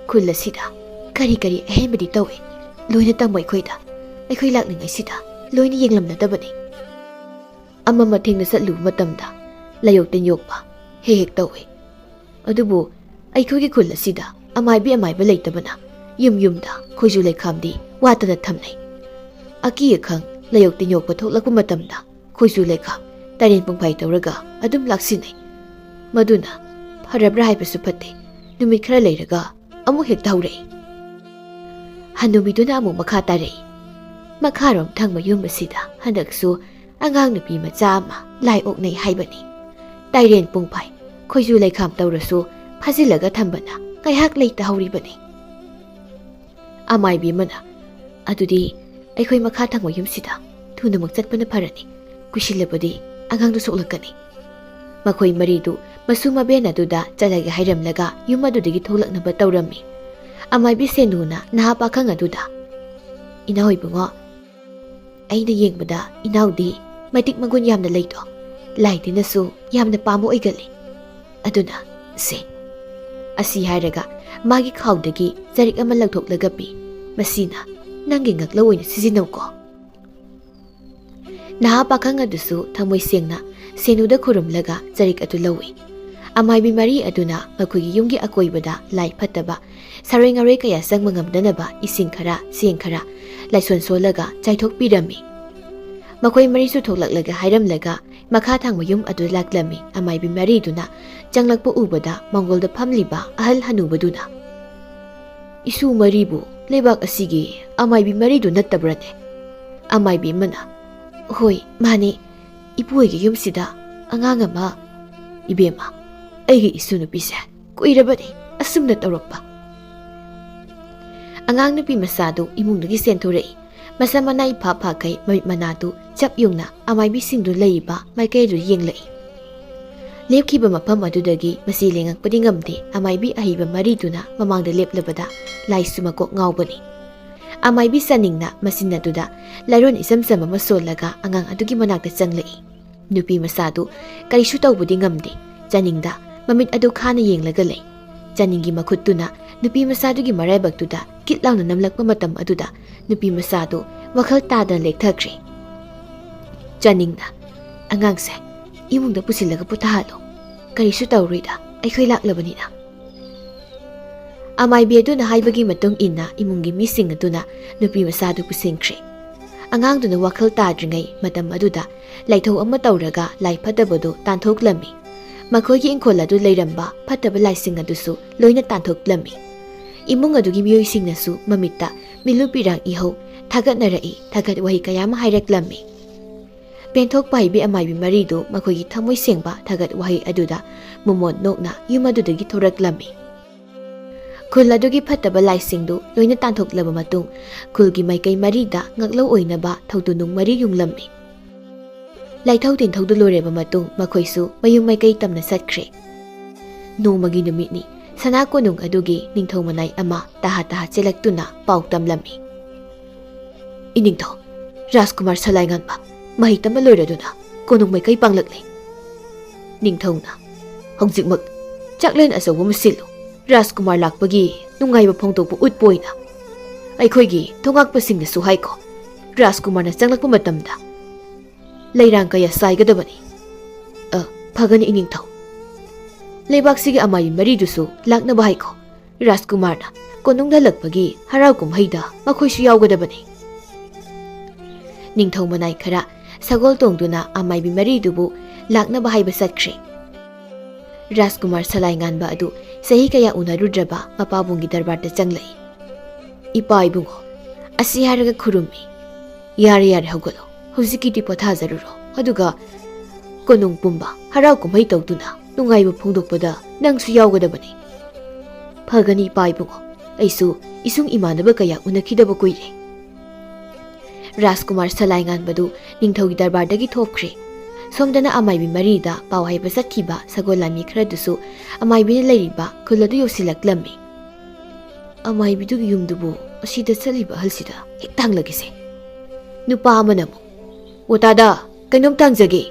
"ꯈꯨꯜ ꯑꯁꯤꯗ ꯀꯔꯤ ꯀꯔꯤ ꯑꯍꯦꯟꯕꯗꯤ ꯇꯧꯏ, ꯂꯣꯏꯅ ꯇꯝꯃꯣ ꯑꯩꯈꯣꯏꯗ꯫ ꯑꯩꯈꯣꯏ ꯂꯥꯛꯂꯤꯉꯩꯁꯤꯗ ꯂꯣꯏꯅ ꯌꯦꯡꯂꯝꯅꯗꯕꯅꯤ꯫ ꯑꯃ ꯃꯊꯦꯡꯅ ꯆꯠꯂꯨꯕ ꯃꯇꯝꯗ ꯂꯥꯏꯌꯣꯛ ꯇꯤꯟꯌꯣꯛꯄ ꯍꯦꯛ ꯍꯦꯛ ꯇꯧꯏ꯫ ꯑꯗꯨꯕꯨ ꯑꯩꯈꯣꯏꯒꯤ ꯈꯨꯜ ꯑꯁꯤꯗ ꯑꯃꯥꯏꯕꯤ ꯑꯃꯥꯏꯕ ꯂꯩꯇꯕꯅ ꯌꯨꯝ ꯌꯨꯝꯗ ꯈꯣꯏꯖꯨ ꯂꯩꯈꯥꯝꯗꯤ ꯋꯥꯠꯇꯅ ꯊꯝꯅꯩ꯫ ꯑꯀꯤ ꯑꯈꯪ ꯂꯥꯏꯌꯣꯛ ꯇꯤꯟꯌꯣꯛꯄ ꯊꯣꯛꯂꯛꯄ ꯃꯇꯝꯗ ꯈꯣꯏꯖꯨ ꯂꯩꯈꯥꯝ ꯇꯔꯦꯟ ꯄꯨꯡꯐꯥꯏ ꯇꯧꯔꯒ ꯑꯗꯨꯝ ꯂꯥꯛꯁꯤꯟꯅꯩ꯫ ꯃꯗꯨꯅ ꯐꯔꯕ꯭ꯔꯥ ꯍꯥꯏꯕꯁꯨ ꯐꯠꯇꯦ, ꯅꯨꯃꯤꯠ ꯈꯔ ꯂꯩꯔꯒ ꯑꯃꯨꯛ ꯍꯦꯛꯇ ꯍꯧꯔꯛꯏ꯫" ꯍꯅꯨꯕꯤꯗꯨꯅ ꯑꯃꯨꯛ ꯃꯈꯥ ꯇꯥꯔꯛꯏ, "ꯃꯈꯥꯔꯣꯝ ꯊꯪꯕ ꯌꯨꯝ ꯑꯁꯤꯗ ꯍꯟꯗꯛꯁꯨ ꯑꯉꯥꯡ ꯅꯨꯄꯤ ꯃꯆꯥ ꯑꯃ ꯂꯥꯏ ꯑꯣꯛꯅꯩ ꯍꯥꯏꯕꯅꯤ꯫ ꯇꯥꯏꯔꯦꯟ ꯄꯨꯡꯐꯥꯏ ꯈꯣꯏꯖꯨ ꯂꯩꯈꯥꯝ ꯇꯧꯔꯁꯨ ꯐꯥꯖꯤꯜꯂꯒ ꯊꯝꯕꯅ ꯉꯥꯏꯍꯥꯛ ꯂꯩꯇ ꯍꯧꯔꯤꯕꯅꯤ꯫" ꯑꯃꯥꯏꯕꯤ ꯑꯃꯅ, "ꯑꯗꯨꯗꯤ ꯑꯩꯈꯣꯏ ꯃꯈꯥ ꯊꯪꯕ ꯌꯨꯝꯁꯤꯗ ꯊꯨꯅꯃꯛ ꯆꯠꯄꯅ ꯐꯔꯅꯤ꯫ ꯀꯨꯏꯁꯤꯜꯂꯕꯗꯤ ꯑꯉꯥꯡꯗꯨ ꯁꯣꯛꯂꯛꯀꯅꯤ꯫" ꯃꯈꯣꯏ ꯃꯔꯤꯗꯨ ꯃꯁꯨ ꯃꯕꯦꯟ ꯑꯗꯨꯗ ꯆꯠꯂꯒꯦ ꯍꯥꯏꯔꯝꯂꯒ ꯌꯨꯝ ꯑꯗꯨꯗꯒꯤ ꯊꯣꯛꯂꯛꯅꯕ ꯇꯧꯔꯝꯃꯤ꯫ ꯑꯃꯥꯏꯕꯤ ꯁꯦꯅꯨꯅ ꯅꯍꯥ ꯄꯥꯈꯪ ꯑꯗꯨꯗ, "ꯏꯅꯥꯎ ꯏꯕꯨꯡꯉꯣ, ꯑꯩꯅ ꯌꯦꯡꯕꯗ ꯏꯅꯥꯎꯗꯤ ꯃꯇꯤꯛ ꯃꯒꯨꯟ ꯌꯥꯝꯅ ꯂꯩꯗꯣ, ꯂꯥꯏ ꯇꯤꯟꯅꯁꯨ ꯌꯥꯝꯅ ꯄꯥꯝꯕ ꯑꯣꯏꯒꯜꯂꯤ꯫ ꯑꯗꯨꯅ ꯁꯦ꯫" ꯑꯁꯤ ꯍꯥꯏꯔꯒ ꯃꯥꯒꯤ ꯈꯥꯎꯗꯒꯤ ꯆꯔꯤꯛ ꯑꯃ ꯂꯧꯊꯣꯛꯂꯒ ꯄꯤ꯫ "ꯃꯁꯤꯅ ꯅꯪꯒꯤ ꯉꯛꯂꯧ ꯑꯣꯏꯅ ꯁꯤꯖꯤꯟꯅꯧꯀꯣ꯫" ꯅꯍꯥ ꯄꯥꯈꯪ ꯑꯗꯨꯁꯨ ꯊꯃꯣꯏ ꯁꯦꯡꯅ ꯁꯦꯅꯨꯗ ꯈꯨꯔꯨꯝꯂꯒ ꯆꯔꯤꯛ ꯑꯗꯨ ꯂꯧꯏ꯫ ꯑꯃꯥꯏꯕꯤ ꯃꯔꯤ ꯑꯗꯨꯅ ꯃꯈꯣꯏꯒꯤ ꯌꯨꯝꯒꯤ ꯑꯀꯣꯏꯕꯗ ꯂꯥꯏ ꯐꯠꯇꯕ, ꯁꯥꯔꯣꯏ ꯉꯥꯔꯣꯏ ꯀꯌꯥ ꯆꯪꯕ ꯉꯝꯗꯅꯕ ꯏꯁꯤꯡ ꯈꯔ, ꯆꯦꯡ ꯈꯔ ꯂꯥꯏꯁꯣꯟ ꯁꯣꯜꯂꯒ ꯆꯥꯏꯊꯣꯛꯄꯤꯔꯝꯃꯤ꯫ ꯃꯈꯣꯏ ꯃꯔꯤꯁꯨ ꯊꯣꯛꯂꯛꯂꯒ ꯍꯥꯏꯔꯝꯂꯒ ꯃꯈꯥ ꯊꯪꯕ ꯌꯨꯝ ꯑꯗꯨ ꯂꯥꯛꯂꯝꯃꯤ꯫ ꯑꯃꯥꯏꯕꯤ ꯃꯔꯤꯗꯨꯅ ꯆꯪꯂꯛꯄ ꯎꯕꯗ ꯃꯥꯡꯒꯣꯜꯗ ꯐꯝꯂꯤꯕ ꯑꯍꯜ ꯍꯅꯨꯕꯗꯨꯅ, "ꯏꯁꯨ ꯃꯔꯤꯕꯨ ꯂꯩꯕꯥꯛ ꯑꯁꯤꯒꯤ ꯑꯃꯥꯏꯕꯤ ꯃꯔꯤꯗꯨ ꯅꯠꯇꯕ꯭ꯔꯅꯦ?" ꯑꯃꯥꯏꯕꯤ ꯑꯃꯅ, "ꯍꯣꯏ, ꯃꯥꯅꯤ꯫ ꯏꯄꯨ ꯍꯣꯏꯒꯤ ꯌꯨꯝꯁꯤꯗ ꯑꯉꯥꯡ ꯑꯃ꯫" "ꯏꯕꯦꯝꯃ, ꯑꯩꯒꯤ ꯏꯁꯨ ꯅꯨꯄꯤꯁꯦ ꯀꯨꯏꯔꯕꯅꯤ ꯑꯁꯨꯝꯅ ꯇꯧꯔꯛꯄ꯫" ꯑꯉꯥꯡ ꯅꯨꯄꯤ ꯃꯆꯥꯗꯨ ꯏꯃꯨꯡꯗꯒꯤ ꯆꯦꯟꯊꯣꯔꯛꯏ꯫ ꯃꯁꯝ ꯃꯅꯥ ꯏꯐꯥ ꯐꯥꯈꯩ ꯃꯃꯤꯠ ꯃꯅꯥꯗꯨ ꯆꯞ ꯌꯨꯡꯅ ꯑꯃꯥꯏꯕꯤꯁꯤꯡꯗꯨ ꯂꯩꯔꯤꯕ ꯃꯥꯏꯀꯩꯗꯨ ꯌꯦꯡꯂꯛꯏ꯫ ꯂꯦꯞꯈꯤꯕ ꯃꯐꯝ ꯑꯗꯨꯗꯒꯤ ꯃꯁꯤ ꯂꯦꯡꯉꯛꯄꯗꯤ ꯉꯝꯗꯦ꯫ ꯑꯃꯥꯏꯕꯤ ꯑꯍꯩꯕ ꯃꯔꯤꯗꯨꯅ ꯃꯃꯥꯡꯗ ꯂꯦꯞꯂꯕꯗ ꯂꯥꯏꯁꯨ ꯃꯀꯣꯛ ꯉꯥꯎꯕꯅꯤ꯫ ꯑꯃꯥꯏꯕꯤ ꯆꯥꯅꯤꯡꯅ ꯃꯆꯤꯟ ꯑꯗꯨꯗ ꯂꯥꯏꯔꯣꯟ ꯏꯆꯝ ꯆꯝꯕ ꯑꯃ ꯁꯣꯜꯂꯒ ꯑꯉꯥꯡ ꯑꯗꯨꯒꯤ ꯃꯅꯥꯛꯇ ꯆꯪꯂꯛꯏ꯫ ꯅꯨꯄꯤ ꯃꯆꯥꯗꯨ ꯀꯔꯤꯁꯨ ꯇꯧꯕꯗꯤ ꯉꯝꯗꯦ꯫ ꯆꯥꯅꯤꯡꯗ ꯃꯃꯤꯠ ꯑꯗꯨ ꯈꯥꯅ ꯌꯦꯡꯂꯒ ꯂꯩ꯫ ꯆꯥꯅꯤꯡꯒꯤ ꯃꯈꯨꯠꯇꯨꯅ ꯅꯨꯄꯤ ꯃꯆꯥꯗꯨꯒꯤ ꯃꯔꯥꯏꯕꯛꯇꯨꯗ ꯀꯤꯠ ꯂꯥꯎꯅ ꯅꯝꯂꯛꯄ ꯃꯇꯝ ꯑꯗꯨꯗ ꯅꯨꯄꯤ ꯃꯆꯥꯗꯨ ꯋꯥꯈꯜ ꯇꯥꯗꯅ ꯂꯦꯛꯊꯈ꯭ꯔꯦ꯫ ꯆꯥꯅꯤꯡꯅ, "ꯑꯉꯥꯡꯁꯦ ꯏꯃꯨꯡꯗ ꯄꯨꯁꯤꯜꯂꯒ ꯄꯣꯊꯥꯍꯜꯂꯣ꯫ ꯀꯔꯤꯁꯨ ꯇꯧꯔꯣꯏꯗ, ꯑꯩꯈꯣꯏ ꯂꯥꯛꯂꯕꯅꯤꯅ꯫" ꯑꯃꯥꯏꯕꯤ ꯑꯗꯨꯅ ꯍꯥꯏꯕꯒꯤ ꯃꯇꯨꯡ ꯏꯟꯅ ꯏꯃꯨꯡꯒꯤ ꯃꯤꯁꯤꯡ ꯑꯗꯨꯅ ꯅꯨꯄꯤ ꯃꯆꯥꯗꯨ ꯄꯨꯁꯤꯟꯈ꯭ꯔꯦ꯫ ꯑꯉꯥꯡꯗꯨꯅ ꯋꯥꯈꯜ ꯇꯥꯗ꯭ꯔꯤꯉꯩ ꯃꯇꯝ ꯑꯗꯨꯗ ꯂꯥꯏꯊꯧ ꯑꯃ ꯇꯧꯔꯒ ꯂꯥꯏ ꯐꯠꯇꯕꯗꯨ ꯇꯥꯟꯊꯣꯛꯂꯝꯃꯤ꯫ ꯃꯈꯣꯏꯒꯤ ꯏꯪꯈꯣꯜ ꯑꯗꯨ ꯂꯩꯔꯝꯕ ꯐꯠꯇꯕ ꯂꯥꯏꯁꯤꯡ ꯑꯗꯨꯁꯨ ꯂꯣꯏꯅ ꯇꯥꯟꯊꯣꯛꯂꯝꯃꯤ꯫ ꯏꯃꯨꯡ ꯑꯗꯨꯒꯤ ꯃꯤꯑꯣꯏꯁꯤꯡꯅꯁꯨ ꯃꯃꯤꯠꯇ ꯃꯤꯠꯂꯨ ꯄꯤꯔꯥꯡ ꯏꯍꯧ ꯊꯥꯒꯠꯅꯔꯛꯏ, ꯊꯥꯒꯠ ꯋꯥꯍꯩ ꯀꯌꯥ ꯑꯃ ꯍꯥꯏꯔꯛꯂꯝꯃꯤ꯫ ꯄꯦꯟꯊꯣꯛꯄ ꯍꯩꯕꯤ ꯑꯃꯥꯏꯕꯤ ꯃꯔꯤꯗꯨ ꯃꯈꯣꯏꯒꯤ ꯊꯃꯣꯏ ꯁꯦꯡꯕ ꯊꯥꯒꯠ ꯋꯥꯍꯩ ꯑꯗꯨꯗ ꯃꯣꯃꯣꯟ ꯅꯣꯛꯅ ꯌꯨꯝ ꯑꯗꯨꯗꯒꯤ ꯊꯣꯔꯛꯂꯝꯃꯤ꯫ ꯈꯨꯜ ꯑꯗꯨꯒꯤ ꯐꯠꯇꯕ ꯂꯥꯏꯁꯤꯡꯗꯨ ꯂꯣꯏꯅ ꯇꯥꯟꯊꯣꯛꯂꯕ ꯃꯇꯨꯡ, ꯈꯨꯜꯒꯤ ꯃꯥꯏꯀꯩ ꯃꯔꯤꯗ ꯉꯥꯛꯂꯧ ꯑꯣꯏꯅꯕ ꯊꯧꯗꯨꯅꯨꯡ ꯃꯔꯤ ꯌꯨꯡꯂꯝꯃꯤ꯫ ꯂꯥꯏꯊꯧ ꯇꯤꯟꯊꯧꯗꯨ ꯂꯣꯏꯔꯕ ꯃꯇꯨꯡ, ꯃꯈꯣꯏꯁꯨ ꯃꯌꯨꯝ ꯃꯥꯏꯀꯩ ꯇꯝꯅ ꯆꯠꯈ꯭ꯔꯦ꯫ ꯅꯣꯡꯃꯒꯤ ꯅꯨꯃꯤꯠꯅꯤ꯫ ꯁꯅꯥ ꯀꯣꯅꯨꯡ ꯑꯗꯨꯒꯤ ꯅꯤꯡꯊꯧ ꯃꯅꯥꯏ ꯑꯃ ꯇꯍꯥ ꯇꯍꯥ ꯆꯦꯜꯂꯛꯇꯨꯅ ꯄꯥꯎ ꯇꯝꯂꯝꯃꯤ꯫ "ꯏꯅꯤꯡꯊꯧ, ꯔꯥꯖꯀꯨꯃꯥꯔ ꯁꯂꯥꯏꯉꯥꯟꯕ ꯃꯍꯩ ꯇꯝꯕ ꯂꯣꯏꯔꯗꯨꯅ ꯀꯣꯅꯨꯡ ꯃꯥꯏꯀꯩ ꯄꯥꯡꯂꯛꯂꯦ꯫" ꯅꯤꯡꯊꯧꯅ, "ꯍꯧꯖꯤꯛꯃꯛ ꯆꯥꯛꯂꯦꯟ ꯑꯆꯧꯕ ꯑꯃ ꯁꯤꯜꯂꯨ꯫ ꯔꯥꯖꯀꯨꯃꯥꯔ ꯂꯥꯛꯄꯒꯤ ꯅꯨꯡꯉꯥꯏꯕ ꯐꯣꯡꯗꯣꯛꯄ ꯎꯠꯄ ꯑꯣꯏꯅ ꯑꯩꯈꯣꯏꯒꯤ ꯊꯣꯉꯥꯛꯄꯁꯤꯡꯗꯁꯨ ꯍꯥꯏꯈꯣ, ꯔꯥꯖꯀꯨꯃꯥꯔꯅ ꯆꯪꯂꯛꯄ ꯃꯇꯝꯗ ꯂꯩꯔꯥꯡ ꯀꯌꯥ ꯆꯥꯏꯒꯗꯕꯅꯤ꯫ ꯑ, ꯐꯒꯅꯤ ꯏꯅꯤꯡꯊꯧ꯫ ꯂꯩꯕꯥꯛꯁꯤꯒꯤ ꯑꯃꯥꯏꯕꯤ ꯃꯔꯤꯗꯨꯁꯨ ꯂꯥꯛꯅꯕ ꯍꯥꯏꯈꯣ꯫ ꯔꯥꯖꯀꯨꯃꯥꯔꯅ ꯀꯣꯅꯨꯡꯗ ꯍꯜꯂꯛꯄꯒꯤ ꯍꯔꯥꯎ ꯀꯨꯝꯍꯩꯗ ꯃꯈꯣꯏꯁꯨ ꯌꯥꯎꯒꯗꯕꯅꯤ꯫" ꯅꯤꯡꯊꯧ ꯃꯅꯥꯏ ꯈꯔ ꯁꯒꯣꯜ ꯇꯣꯡꯗꯨꯅ ꯑꯃꯥꯏꯕꯤ ꯃꯔꯤꯗꯨꯕꯨ ꯂꯥꯛꯅꯕ ꯍꯥꯏꯕ ꯆꯠꯈ꯭ꯔꯦ꯫ ꯔꯥꯖꯀꯨꯃꯥꯔ ꯁꯂꯥꯏ ꯉꯥꯟꯕ ꯑꯗꯨ ꯆꯍꯤ ꯀꯌꯥ ꯎꯅꯔꯨꯗ꯭ꯔꯕ ꯃꯄꯥꯕꯨꯡꯒꯤ ꯗꯔꯕꯥꯔꯗ ꯆꯪꯂꯛꯏ꯫ "ꯏꯄꯥ ꯏꯕꯨꯡꯉꯣ, ꯑꯁꯤ ꯍꯥꯏꯔꯒ ꯈꯨꯔꯨꯝꯃꯤ꯫ ꯌꯥꯔꯦ, ꯌꯥꯔꯦ, ꯍꯧꯒꯠꯂꯣ꯫ ꯍꯧꯖꯤꯛꯀꯤꯗꯤ ꯄꯣꯊꯥꯖꯔꯨꯔꯣ꯫ ꯑꯗꯨꯒ ꯀꯣꯅꯨꯡ ꯄꯨꯝꯕ ꯍꯔꯥꯎ ꯀꯨꯝꯍꯩ ꯇꯧꯗꯨꯅ ꯅꯨꯡꯉꯥꯏꯕ ꯐꯣꯡꯗꯣꯛꯄꯗ ꯅꯪꯁꯨ ꯌꯥꯎꯒꯗꯕꯅꯤ꯫" "ꯐꯒꯅꯤ, ꯏꯄꯥ ꯏꯕꯨꯡꯉꯣ꯫ ꯑꯩꯁꯨ ꯏꯁꯨꯡ ꯏꯃꯥꯟꯅꯕ ꯀꯌꯥ ꯎꯅꯈꯤꯗꯕ ꯀꯨꯏꯔꯦ꯫" ꯔꯥꯖꯀꯨꯃꯥꯔ ꯁꯂꯥꯏ ꯉꯥꯟꯕꯗꯨ ꯅꯤꯡꯊꯧꯒꯤ ꯗꯔꯕꯥꯔꯗꯒꯤ ꯊꯣꯛꯈ꯭ꯔꯦ꯫ ꯁꯣꯝꯗꯅ ꯑꯃꯥꯏꯕꯤ ꯃꯔꯤꯗ ꯄꯥꯎ ꯍꯥꯏꯕ ꯆꯠꯈꯤꯕ ꯁꯒꯣꯜ ꯂꯥꯟꯃꯤ ꯈꯔꯗꯨꯁꯨ ꯑꯃꯥꯏꯕꯤꯅ ꯂꯩꯔꯤꯕ ꯈꯨꯜ ꯑꯗꯨ ꯌꯧꯁꯤꯜꯂꯛꯂꯝꯃꯤ꯫ "ꯑꯃꯥꯏꯕꯤꯗꯨꯒꯤ ꯌꯨꯝꯗꯨꯕꯨ ꯑꯁꯤꯗ ꯆꯠꯂꯤꯕ ꯑꯍꯜꯁꯤꯗ ꯍꯦꯛ ꯇꯥꯡꯂꯒꯦꯁꯦ꯫" ꯅꯨꯄꯥ ꯑꯃꯅ ꯑꯃꯨꯛ, "ꯑꯣ ꯇꯥꯗ, ꯀꯩꯅꯣꯝ ꯇꯥꯡꯖꯒꯦ꯫"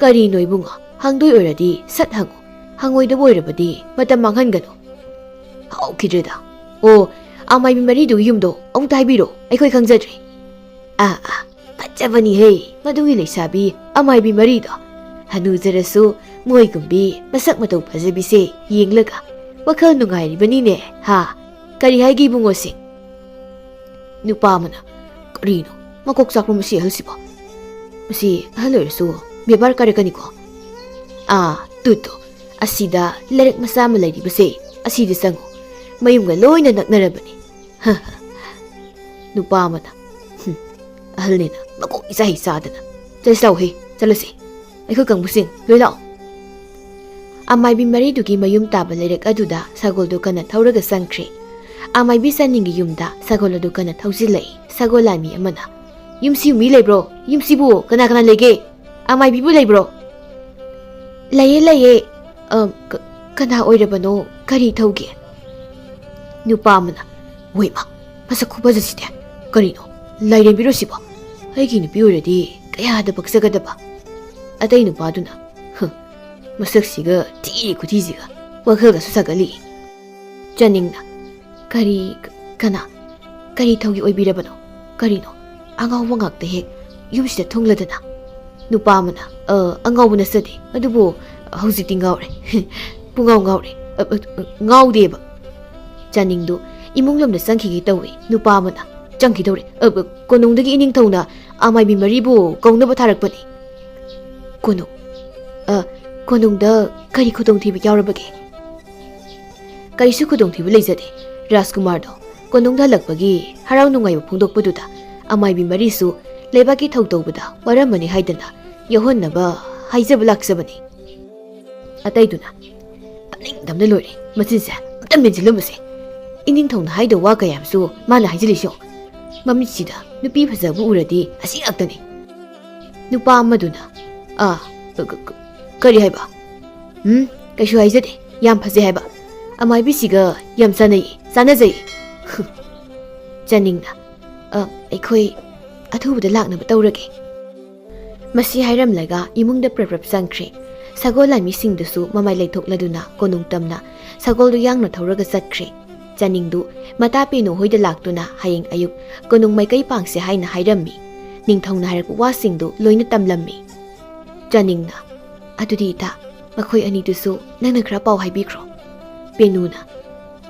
"ꯀꯔꯤꯅꯣ ꯏꯕꯨꯡꯉꯣ? ꯍꯪꯗꯣꯏ ꯑꯣꯏꯔꯗꯤ ꯁꯠ ꯍꯪꯉꯨ, ꯍꯪꯉꯣꯏꯗꯕ ꯑꯣꯏꯔꯕꯗꯤ ꯃꯇꯝ ꯃꯥꯡꯍꯟꯒꯅꯨ꯫" "ꯍꯥꯎꯈꯤꯗ꯭ꯔꯦꯗ꯫ ꯑꯣ, ꯑꯃꯥꯏꯕꯤ ꯃꯔꯤꯗꯨꯒꯤ ꯌꯨꯝꯗꯣ ꯑꯃꯨꯛꯇ ꯍꯥꯏꯕꯤꯔꯣ, ꯑꯩꯈꯣꯏ ꯈꯪꯖꯗ꯭ꯔꯦ꯫" "ꯑꯥ ꯑꯥ, ꯐꯖꯕꯅꯤꯍꯦ ꯃꯗꯨꯒꯤ ꯂꯩꯁꯥꯕꯤ ꯑꯃꯥꯏꯕꯤ ꯃꯔꯤꯗꯣ꯫ ꯍꯅꯨꯖꯔꯁꯨ ꯃꯣꯏꯒꯨꯝꯕꯤ ꯃꯁꯛ ꯃꯇꯧ ꯐꯖꯕꯤꯁꯦ ꯌꯦꯡꯂꯒ ꯋꯥꯈꯜ ꯅꯨꯡꯉꯥꯏꯔꯤꯕꯅꯤꯅꯦ, ꯍꯥ? ꯀꯔꯤ ꯍꯥꯏꯒꯦ ꯏꯕꯨꯡꯉꯣꯁꯤꯡ?" ꯅꯨꯄꯥ ꯑꯃꯅ, "ꯀꯔꯤꯅꯣ ꯃꯀꯣꯛ ꯆꯥꯛꯄ ꯃꯁꯤ ꯑꯍꯜꯁꯤꯕꯣ? ꯃꯁꯤ ꯑꯍꯜ ꯑꯣꯏꯔꯁꯨ ꯕꯦꯕꯥꯔ ꯀꯥꯔꯛꯀꯅꯤꯀꯣ꯫ ꯑꯥ, ꯇꯨ ꯇꯨ, ꯑꯁꯤꯗ ꯂꯩꯔꯛ ꯃꯆꯥ ꯑꯃ ꯂꯩꯔꯤꯕꯁꯦ, ꯑꯁꯤꯗ ꯆꯪꯉꯨ꯫ ꯃꯌꯨꯝꯒ ꯂꯣꯏꯅ ꯅꯛꯅꯔꯕꯅꯤ꯫" ꯅꯨꯄꯥ ꯑꯃꯅ, "ꯍꯨꯝ, ꯑꯍꯜꯅꯤꯅ ꯃꯀꯣꯛ ꯏꯆꯥ ꯍꯦꯛ ꯆꯥꯗꯅ꯫ ꯆꯠꯂꯁꯤ ꯂꯥꯎꯍꯦ, ꯆꯠꯂꯁꯤ꯫ ꯑꯩꯈꯣꯏ ꯀꯥꯡꯕꯨꯁꯤꯡ, ꯂꯣꯏ ꯂꯥꯛꯑꯣ꯫" ꯑꯃꯥꯏꯕꯤ ꯃꯔꯤꯗꯨꯒꯤ ꯃꯌꯨꯝ ꯇꯥꯕ ꯂꯩꯔꯛ ꯑꯗꯨꯗ ꯁꯒꯣꯜꯗꯨ ꯀꯟꯅ ꯊꯧꯔꯒ ꯆꯪꯈ꯭ꯔꯦ꯫ ꯑꯃꯥꯏꯕꯤ ꯆꯥꯅꯤꯡꯒꯤ ꯌꯨꯝꯗ ꯁꯒꯣꯜ ꯑꯗꯨ ꯀꯟꯅ ꯊꯧꯖꯤꯜꯂꯛꯏ꯫ ꯁꯒꯣꯜ ꯂꯥꯟꯃꯤ ꯑꯃꯅ, "ꯌꯨꯝꯁꯤꯕꯨ ꯃꯤ ꯂꯩꯕ꯭ꯔꯣ? ꯌꯨꯝꯁꯤꯕꯨ ꯀꯅꯥ ꯀꯅꯥ ꯂꯩꯒꯦ? ꯑꯃꯥꯏꯕꯤꯕꯨ ꯂꯩꯕ꯭ꯔꯣ?" "ꯂꯩꯌꯦ, ꯂꯩꯌꯦ꯫ ꯑ, ꯀ-, ꯀꯅꯥ ꯑꯣꯏꯔꯕꯅꯣ? ꯀꯔꯤ ꯊꯧꯒꯦ?" ꯅꯨꯄꯥ ꯑꯃꯅ, "ꯍꯣꯏꯃ, ꯃꯁꯛ ꯈꯨꯐꯖꯁꯤꯗꯤ! ꯀꯔꯤꯅꯣ, ꯂꯥꯏꯔꯦꯝꯕꯤꯔꯣ ꯁꯤꯕꯣ? ꯑꯩꯒꯤ ꯅꯨꯄꯤ ꯑꯣꯏꯔꯗꯤ ꯀꯌꯥꯗ ꯄꯛꯆꯒꯗꯕ!" ꯑꯇꯩ ꯅꯨꯄꯥꯗꯨꯅ, "ꯍ, ꯃꯁꯛꯁꯤꯒ ꯊꯤꯔꯤ ꯈꯨꯊꯤꯁꯤꯒ ꯋꯥꯈꯜꯒꯁꯨ ꯁꯥꯒꯠꯂꯤ꯫" ꯆꯥꯅꯤꯡꯅ, "ꯀꯔꯤ, ꯀꯅꯥ, ꯀꯔꯤ ꯊꯧꯒꯤ ꯑꯣꯏꯕꯤꯔꯕꯅꯣ? ꯀꯔꯤꯅꯣ, ꯑꯉꯥꯎꯕ ꯉꯥꯛꯇ ꯍꯦꯛ ꯌꯨꯝꯁꯤꯗ ꯊꯨꯡꯂꯗꯅ?" ꯅꯨꯄꯥ ꯑꯃꯅ, "ꯑ, ꯑꯉꯥꯎꯕ ꯅꯠꯆꯗꯦ, ꯑꯗꯨꯕꯨ ꯍꯧꯖꯤꯛꯇꯤ ꯉꯥꯎꯔꯦ꯫ ꯄꯨꯡꯉꯥꯎ ꯉꯥꯎꯔꯦ꯫ ꯑ, ꯑ, ꯑ, ꯉꯥꯎꯗꯦꯕ꯫" ꯆꯥꯅꯤꯡꯗꯨ ꯏꯃꯨꯡ ꯂꯣꯝꯗ ꯆꯪꯈꯤꯒꯦ ꯇꯧꯏ꯫ ꯅꯨꯄꯥ ꯑꯃꯅ, "ꯆꯪꯈꯤꯗꯧꯔꯦ꯫ ꯑ, ꯑ, ꯀꯣꯅꯨꯡꯗꯒꯤ ꯏꯅꯤꯡꯊꯧꯅ ꯑꯃꯥꯏꯕꯤ ꯃꯔꯤꯕꯨ ꯀꯧꯅꯕ ꯊꯥꯔꯛꯄꯅꯤ꯫" "ꯀꯣꯅꯨꯡ? ꯑ, ꯀꯣꯅꯨꯡꯗ ꯀꯔꯤ ꯈꯨꯗꯣꯡꯊꯤꯕ ꯌꯥꯎꯔꯕꯒꯦ?" "ꯀꯔꯤꯁꯨ ꯈꯨꯗꯣꯡꯊꯤꯕ ꯂꯩꯖꯗꯦ꯫ ꯔꯥꯖꯀꯨꯃꯥꯔꯗꯣ ꯀꯣꯅꯨꯡꯗ ꯍꯜꯂꯛꯄꯒꯤ ꯍꯔꯥꯎ ꯅꯨꯡꯉꯥꯏꯕ ꯐꯣꯡꯗꯣꯛꯄꯗꯨꯗ ꯑꯃꯥꯏꯕꯤ ꯃꯔꯤꯁꯨ ꯂꯩꯕꯥꯛꯀꯤ ꯊꯧ ꯇꯧꯕꯗ ꯋꯥꯔꯝꯃꯅꯤ ꯍꯥꯏꯗꯅ ꯌꯥꯎꯍꯟꯅꯕ ꯍꯥꯏꯖꯕ ꯂꯥꯛꯆꯕꯅꯤ꯫" ꯑꯇꯩꯗꯨꯅ, "ꯇꯥꯅꯤꯡꯗꯕꯅ ꯂꯣꯏꯔꯦ꯫ ꯃꯆꯤꯟꯁꯦ ꯑꯝꯇ ꯃꯦꯟꯁꯤꯜꯂꯝꯃꯨꯁꯦ꯫ ꯏꯅꯤꯡꯊꯧꯅ ꯍꯥꯏꯗꯧ ꯋꯥ ꯀꯌꯥ ꯑꯃꯁꯨ ꯃꯥꯅ ꯍꯥꯏꯖꯤꯜꯂꯤꯁꯤ ꯌꯦꯡꯉꯨ꯫ ꯃꯃꯤꯠꯁꯤꯗ ꯅꯨꯄꯤ ꯐꯖꯕ ꯎꯔꯗꯤ ꯑꯁꯤ ꯉꯥꯛꯇꯅꯤ꯫ ꯅꯨꯄꯥ ꯑꯃꯗꯨꯅ, "ꯑꯥ, ꯀ-, ꯀ-, ꯀ-, ꯀꯔꯤ ꯍꯥꯏꯕ? ꯎꯝ, ꯀꯩꯁꯨ ꯍꯥꯏꯖꯗꯦ, ꯌꯥꯝ ꯐꯖꯩ ꯍꯥꯏꯕ꯫ ꯑꯃꯥꯏꯕꯤꯁꯤꯒ ꯌꯥꯝ ꯆꯥꯟꯅꯩ, ꯆꯥꯟꯅꯖꯩ꯫" ꯆꯥꯅꯤꯡꯅ, "ꯑ, ꯑꯩꯈꯣꯏ ꯑꯊꯨꯕꯗ ꯂꯥꯛꯅꯕ ꯇꯧꯔꯒꯦ꯫" ꯃꯁꯤ ꯍꯥꯏꯔꯝꯂꯒ ꯏꯃꯨꯡꯗ ꯄ꯭ꯔꯞ ꯄ꯭ꯔꯞ ꯆꯪꯈ꯭ꯔꯦ꯫ ꯁꯒꯣꯜ ꯂꯥꯟꯃꯤꯁꯤꯡꯗꯨꯁꯨ ꯃꯃꯥꯏ ꯂꯩꯊꯣꯛꯂꯗꯨꯅ ꯀꯣꯅꯨꯡ ꯇꯝꯅ ꯁꯒꯣꯜꯗꯨ ꯌꯥꯡꯅ ꯊꯧꯔꯒ ꯆꯠꯈ꯭ꯔꯦ꯫ ꯆꯥꯅꯤꯡꯗꯨ ꯃꯇꯥ ꯄꯦꯅꯨ ꯍꯣꯏꯗ ꯂꯥꯛꯇꯨꯅ ꯍꯌꯦꯡ ꯑꯌꯨꯛ ꯀꯣꯅꯨꯡ ꯃꯥꯏꯀꯩ ꯄꯥꯡꯁꯦ ꯍꯥꯏꯅ ꯍꯥꯏꯔꯝꯃꯤ꯫ ꯅꯤꯡꯊꯧꯅ ꯍꯥꯏꯔꯛꯄ ꯋꯥꯁꯤꯡꯗꯨ ꯂꯣꯏꯅ ꯇꯝꯂꯝꯃꯤ꯫ ꯆꯥꯅꯤꯡꯅ, "ꯑꯗꯨꯗꯤ ꯏꯇꯥ, ꯃꯈꯣꯏ ꯑꯅꯤꯗꯨꯁꯨ ꯅꯪꯅ ꯈꯔ ꯄꯥꯎ ꯍꯥꯏꯕꯤꯈ꯭ꯔꯣ꯫ ꯄꯦꯅꯨꯅ,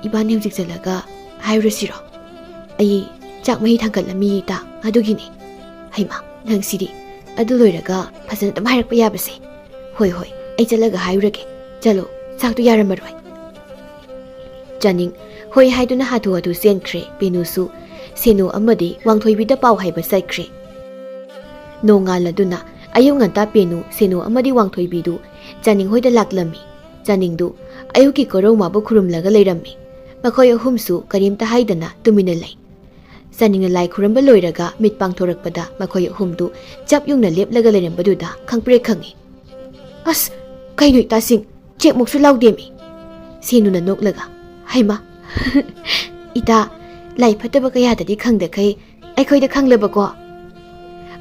ꯏꯕꯥꯅꯤ ꯍꯧꯖꯤꯛ ꯆꯠꯂꯒ ꯍꯥꯏꯔꯨꯔꯁꯤꯔꯣ? ꯑꯩ ꯆꯥꯛ ꯃꯍꯤ ꯊꯥꯡꯒꯠꯂꯝꯃꯤ ꯏꯇꯥ, ꯑꯗꯨꯒꯤꯅꯤ꯫" "ꯍꯩꯃꯥ, ꯅꯪꯁꯤꯗꯤ꯫ ꯑꯗꯨ ꯂꯣꯏꯔꯒ ꯐꯖꯅ ꯑꯗꯨꯝ ꯍꯥꯏꯔꯛꯄ ꯌꯥꯕꯁꯦ꯫" "ꯍꯣꯏ, ꯍꯣꯏ, ꯑꯩ ꯆꯠꯂꯒ ꯍꯥꯏꯔꯨꯔꯒꯦ꯫ ꯆꯠꯂꯣ, ꯆꯥꯛꯇꯣ ꯌꯥꯔꯝꯃꯔꯣꯏ꯫" ꯆꯥꯅꯤꯡ ꯍꯣꯏ ꯍꯥꯏꯗꯨꯅ ꯍꯥꯊꯨ ꯍꯥꯊꯨ ꯆꯦꯟꯈ꯭ꯔꯦ꯫ ꯄꯦꯅꯨꯁꯨ ꯁꯦꯅꯨ ꯑꯃꯗꯤ ꯋꯥꯡꯊꯣꯏꯕꯤꯗ ꯄꯥꯎ ꯍꯥꯏꯕ ꯆꯠꯈ꯭ꯔꯦ꯫ ꯅꯣꯡꯉꯥꯜꯂꯗꯨꯅ ꯑꯌꯨꯛ ꯉꯟꯇꯥ ꯄꯦꯅꯨ, ꯁꯦꯅꯨ ꯑꯃꯗꯤ ꯋꯥꯡꯊꯣꯏꯕꯤꯗꯨ ꯆꯥꯅꯤꯡ ꯍꯣꯏꯗ ꯂꯥꯛꯂꯝꯃꯤ꯫ ꯆꯥꯅꯤꯡꯗꯨ ꯑꯌꯨꯛꯀꯤ ꯀꯣꯔꯧ ꯃꯥꯕꯨ ꯈꯨꯔꯨꯝꯂꯒ ꯂꯩꯔꯝꯃꯤ꯫ ꯃꯈꯣꯏ ꯑꯍꯨꯝꯁꯨ ꯀꯔꯤꯝꯇ ꯍꯥꯏꯗꯅ ꯇꯨꯃꯤꯟꯅ ꯂꯩ꯫ ꯆꯥꯅꯤꯡꯅ ꯂꯥꯏ ꯈꯨꯔꯨꯝꯕ ꯂꯣꯏꯔꯒ ꯃꯤꯠ ꯄꯥꯡꯊꯣꯔꯛꯄꯗ ꯃꯈꯣꯏ ꯑꯍꯨꯝꯗꯨ ꯆꯞ ꯌꯨꯡꯅ ꯂꯦꯞꯂꯒ ꯂꯩꯔꯝꯕꯗꯨꯗ ꯈꯪꯄ꯭ꯔꯦꯛ ꯈꯪꯉꯤ꯫ "ꯑꯁ, ꯀꯩꯅꯣ ꯏꯇꯥꯁꯤꯡ, ꯆꯦꯛꯃꯨꯛꯁꯨ ꯂꯥꯎꯗꯦꯃꯤ?" ꯁꯦꯅꯨꯅ ꯅꯣꯛꯂꯒ, "ꯍꯩꯃꯥ, ꯏꯇꯥ, ꯂꯥꯏ ꯐꯠꯇꯕ ꯀꯌꯥꯗꯗꯤ ꯈꯪꯗꯈꯩ ꯑꯩꯈꯣꯏꯗ ꯈꯪꯂꯕꯀꯣ?"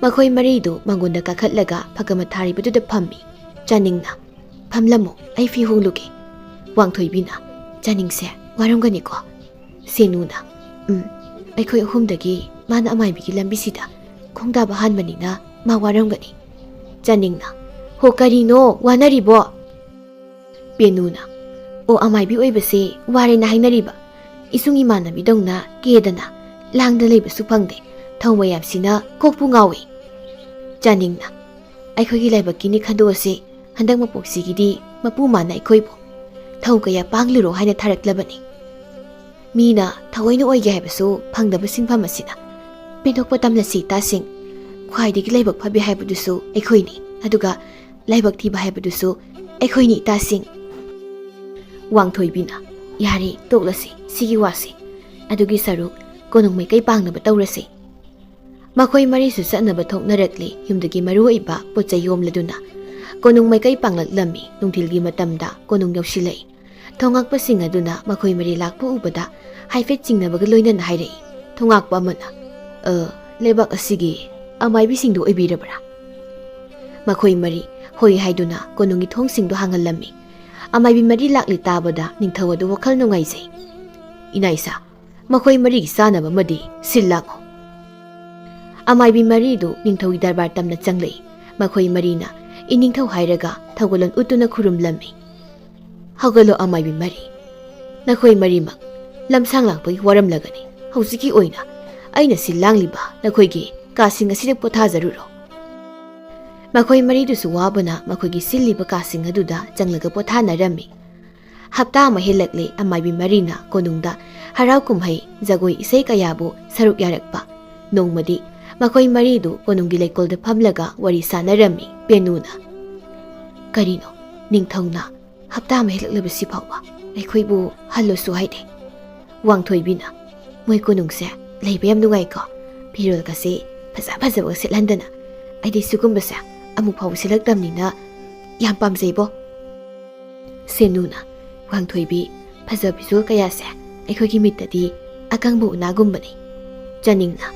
ꯃꯈꯣꯏ ꯃꯔꯤꯗꯨ ꯃꯉꯣꯟꯗ ꯀꯥꯈꯠꯂꯒ ꯐꯒꯝ ꯊꯥꯔꯤꯕꯗꯨꯗ ꯐꯝꯃꯤ꯫ ꯆꯥꯅꯤꯡꯅ, "ꯐꯝꯂꯝꯃꯣ, ꯑꯩ ꯐꯤ ꯍꯣꯡꯂꯨꯒꯦ꯫" ꯋꯥꯡꯊꯣꯏꯕꯤꯅ, "ꯆꯥꯅꯤꯡꯁꯦ ꯋꯥꯔꯝꯒꯅꯤꯀꯣ?" ꯁꯦꯅꯨꯅ, "ꯎꯝ, ꯑꯩꯈꯣꯏ ꯑꯍꯨꯝꯗꯒꯤ ꯃꯥꯅ ꯑꯃꯥꯏꯕꯤꯒꯤ ꯂꯝꯕꯤꯁꯤꯗ ꯈꯣꯡꯗꯥꯕ ꯍꯥꯟꯕꯅꯤꯅ ꯃꯥ ꯋꯥꯔꯝꯒꯅꯤ꯫" ꯆꯥꯅꯤꯡꯅ, "ꯍꯣ, ꯀꯔꯤꯅꯣ ꯋꯥꯅꯔꯤꯕꯣ?" ꯄꯦꯅꯨꯅ, "ꯑꯣ, ꯑꯃꯥꯏꯕꯤ ꯑꯣꯏꯕꯁꯦ ꯋꯥꯔꯦꯅ ꯍꯥꯏꯅꯔꯤꯕ꯫ ꯏꯁꯨꯡ ꯏꯃꯥꯟꯅꯕꯤꯗꯧꯅ ꯀꯦꯗꯅ ꯂꯥꯡꯗ ꯂꯩꯕꯁꯨ ꯐꯪꯗꯦ꯫ ꯊꯧ ꯃꯌꯥꯝꯁꯤꯅ ꯀꯣꯛꯄꯨ ꯉꯥꯎꯏ꯫" ꯆꯥꯅꯤꯡꯅ, "ꯑꯩꯈꯣꯏꯒꯤ ꯂꯥꯏꯕꯛꯀꯤꯅꯤ ꯈꯟꯗꯣꯛꯑꯁꯤ꯫ ꯍꯟꯗꯛ ꯃꯄꯣꯛꯁꯤꯒꯤꯗꯤ ꯃꯄꯨ ꯃꯥꯅ ꯑꯩꯈꯣꯏꯕꯨ ꯊꯧ ꯀꯌꯥ ꯄꯥꯡꯂꯨꯔꯣ ꯍꯥꯏꯅ ꯊꯥꯔꯛꯂꯕꯅꯤ꯫ ꯃꯤꯅ ꯊꯑꯣꯏꯅ ꯑꯣꯏꯒꯦ ꯍꯥꯏꯕꯁꯨ ꯐꯪꯗꯕ ꯁꯤꯟꯐꯝ ꯑꯁꯤꯅ꯫ ꯄꯦꯟꯊꯣꯛꯄ ꯇꯝꯂꯁꯤ ꯏꯇꯥꯁꯤꯡ꯫ ꯈ꯭ꯋꯥꯏꯗꯒꯤ ꯂꯥꯏꯕꯛ ꯐꯕꯤ ꯍꯥꯏꯕꯗꯨꯁꯨ ꯑꯩꯈꯣꯏꯅꯤ, ꯑꯗꯨꯒ ꯂꯥꯏꯕꯛ ꯊꯤꯕ ꯍꯥꯏꯕꯗꯨꯁꯨ ꯑꯩꯈꯣꯏꯅꯤ ꯏꯇꯥꯁꯤꯡ꯫" ꯋꯥꯡꯊꯣꯏꯕꯤꯅ, "ꯌꯥꯔꯦ, ꯇꯣꯛꯂꯁꯤ ꯁꯤꯒꯤ ꯋꯥꯁꯤ꯫ ꯑꯗꯨꯒꯤ ꯁꯔꯨꯛ ꯀꯣꯅꯨꯡ ꯃꯥꯏꯀꯩ ꯄꯥꯡꯅꯕ ꯇꯧꯔꯁꯤ꯫ ꯃꯈꯣꯏ ꯃꯔꯤꯁꯨ ꯆꯠꯅꯕ ꯊꯣꯛꯅꯔꯛꯂꯦ꯫ ꯌꯨꯝꯗꯒꯤ ꯃꯔꯨ ꯑꯣꯏꯕ ꯄꯣꯠ ꯆꯩ ꯌꯣꯝꯂꯗꯨꯅ ꯀꯣꯅꯨꯡ ꯃꯥꯏꯀꯩ ꯄꯥꯡꯂꯛꯂꯝꯃꯤ꯫ ꯅꯨꯡꯊꯤꯜꯒꯤ ꯃꯇꯝꯗ ꯀꯣꯅꯨꯡ ꯌꯧꯁꯤꯜꯂꯛꯏ꯫ ꯊꯣꯉꯛꯄꯁꯤꯡ ꯑꯗꯨꯅ ꯃꯈꯣꯏ ꯃꯔꯤ ꯂꯥꯛꯄ ꯎꯕꯗ ꯍꯥꯏꯐꯦꯠ ꯆꯤꯡꯅꯕꯒ ꯂꯣꯏꯅꯅ ꯍꯥꯏꯔꯛꯏ꯫ ꯊꯣꯉꯥꯛꯄ ꯑꯃꯅ, "ꯑ, ꯂꯩꯕꯥꯛ ꯑꯁꯤꯒꯤ ꯑꯃꯥꯏꯕꯤꯁꯤꯡꯗꯨ ꯑꯣꯏꯕꯤꯔꯕ꯭ꯔꯥ?" ꯃꯈꯣꯏ ꯃꯔꯤ ꯍꯣꯏ ꯍꯥꯏꯗꯨꯅ ꯀꯣꯅꯨꯡꯒꯤ ꯊꯣꯡꯁꯤꯡꯗꯨ ꯍꯥꯡꯍꯜꯂꯝꯃꯤ꯫ ꯑꯃꯥꯏꯕꯤ ꯃꯔꯤ ꯂꯥꯛꯂꯤ ꯇꯥꯕꯗ ꯅꯤꯡꯊꯧ ꯑꯗꯨ ꯋꯥꯈꯜ ꯅꯨꯡꯉꯥꯏꯖꯩ꯫ "ꯏꯅꯥ ꯏꯁꯥ, ꯃꯈꯣꯏ ꯃꯔꯤꯒꯤ ꯆꯥꯅꯕ ꯑꯃꯗꯤ ꯁꯤꯜ ꯂꯥꯡꯉꯨ꯫" ꯑꯃꯥꯏꯕꯤ ꯃꯔꯤꯗꯨ ꯅꯤꯡꯊꯧꯒꯤ ꯗꯔꯕꯥꯔ ꯇꯝꯅ ꯆꯪꯂꯛꯏ꯫ ꯃꯈꯣꯏ ꯃꯔꯤꯅ ꯏꯅꯤꯡꯊꯧ ꯍꯥꯏꯔꯒ ꯊꯧꯒꯜꯂꯣꯟ ꯎꯠꯇꯨꯅ ꯈꯨꯔꯨꯝꯂꯝꯃꯤ꯫ "ꯍꯧꯒꯠꯂꯣ ꯑꯃꯥꯏꯕꯤ ꯃꯔꯤ꯫ ꯅꯈꯣꯏ ꯃꯔꯤꯃꯛ ꯂꯝꯁꯥꯡ ꯂꯥꯛꯄꯒꯤ ꯋꯥꯔꯝꯂꯒꯅꯤ꯫ ꯍꯧꯖꯤꯛꯀꯤ ꯑꯣꯏꯅ ꯑꯩꯅ ꯁꯤꯜ ꯂꯥꯡꯂꯤꯕ ꯅꯈꯣꯏꯒꯤ ꯀꯥꯁꯤꯡ ꯑꯁꯤꯗ ꯄꯣꯊꯥꯖꯔꯨꯔꯣ꯫" ꯃꯈꯣꯏ ꯃꯔꯤꯗꯨꯁꯨ ꯋꯥꯕꯅ ꯃꯈꯣꯏꯒꯤ ꯁꯤꯜꯂꯤꯕ ꯀꯥꯁꯤꯡ ꯑꯗꯨꯗ ꯆꯪꯂꯒ ꯄꯣꯊꯥꯅꯔꯝꯃꯤ꯫ ꯍꯞꯇꯥ ꯑꯃ ꯍꯦꯜꯂꯛꯂꯦ꯫ ꯑꯃꯥꯏꯕꯤ ꯃꯔꯤꯅ ꯀꯣꯅꯨꯡꯗ ꯍꯔꯥꯎ ꯀꯨꯝꯍꯩ, ꯖꯒꯣꯏ ꯏꯁꯩ ꯀꯌꯥꯕꯨ ꯁꯔꯨꯛ ꯌꯥꯔꯛꯄ꯫ ꯅꯣꯡꯃꯗꯤ ꯃꯈꯣꯏ ꯃꯔꯤꯗꯨ ꯀꯣꯅꯨꯡꯒꯤ ꯂꯩꯀꯣꯜꯗ ꯐꯝꯂꯒ ꯋꯥꯔꯤ ꯁꯥꯟꯅꯔꯝꯃꯤ꯫ ꯄꯦꯅꯨꯅ, "ꯀꯔꯤꯅꯣ, ꯅꯤꯡꯊꯧꯅ ꯍꯞꯇꯥ ꯑꯃ ꯍꯦꯜꯂꯛꯂꯕꯁꯤ ꯐꯥꯎꯕ ꯑꯩꯈꯣꯏꯕꯨ ꯍꯜꯂꯣꯁꯨ ꯍꯥꯏꯗꯦ꯫" ꯋꯥꯡꯊꯣꯏꯕꯤꯅ, "ꯃꯣꯏ ꯀꯣꯅꯨꯡꯁꯦ ꯂꯩꯕ ꯌꯥꯝ ꯅꯨꯡꯉꯥꯏꯀꯣ꯫ ꯐꯤꯔꯣꯜꯒꯁꯦ ꯐꯖ ꯐꯖꯕꯒ ꯁꯦꯠꯍꯟꯗꯅ꯫ ꯑꯩꯗꯤ ꯁꯤꯒꯨꯝꯕꯁꯦ ꯑꯃꯨꯛ ꯐꯥꯎꯕ ꯁꯦꯠꯂꯛꯇꯕꯅꯤꯅ ꯌꯥꯝ ꯄꯥꯝꯖꯩꯕꯣ꯫" ꯁꯦꯅꯨꯅ, "ꯋꯥꯡꯊꯣꯏꯕꯤ, ꯐꯖꯕ ꯐꯤꯖꯣꯜ ꯀꯌꯥꯁꯦ ꯑꯩꯈꯣꯏꯒꯤ ꯃꯤꯠꯇꯗꯤ ꯑꯀꯪꯕ ꯎꯅꯥꯒꯨꯝꯕꯅꯤ꯫" ꯆꯅꯤꯡꯅ,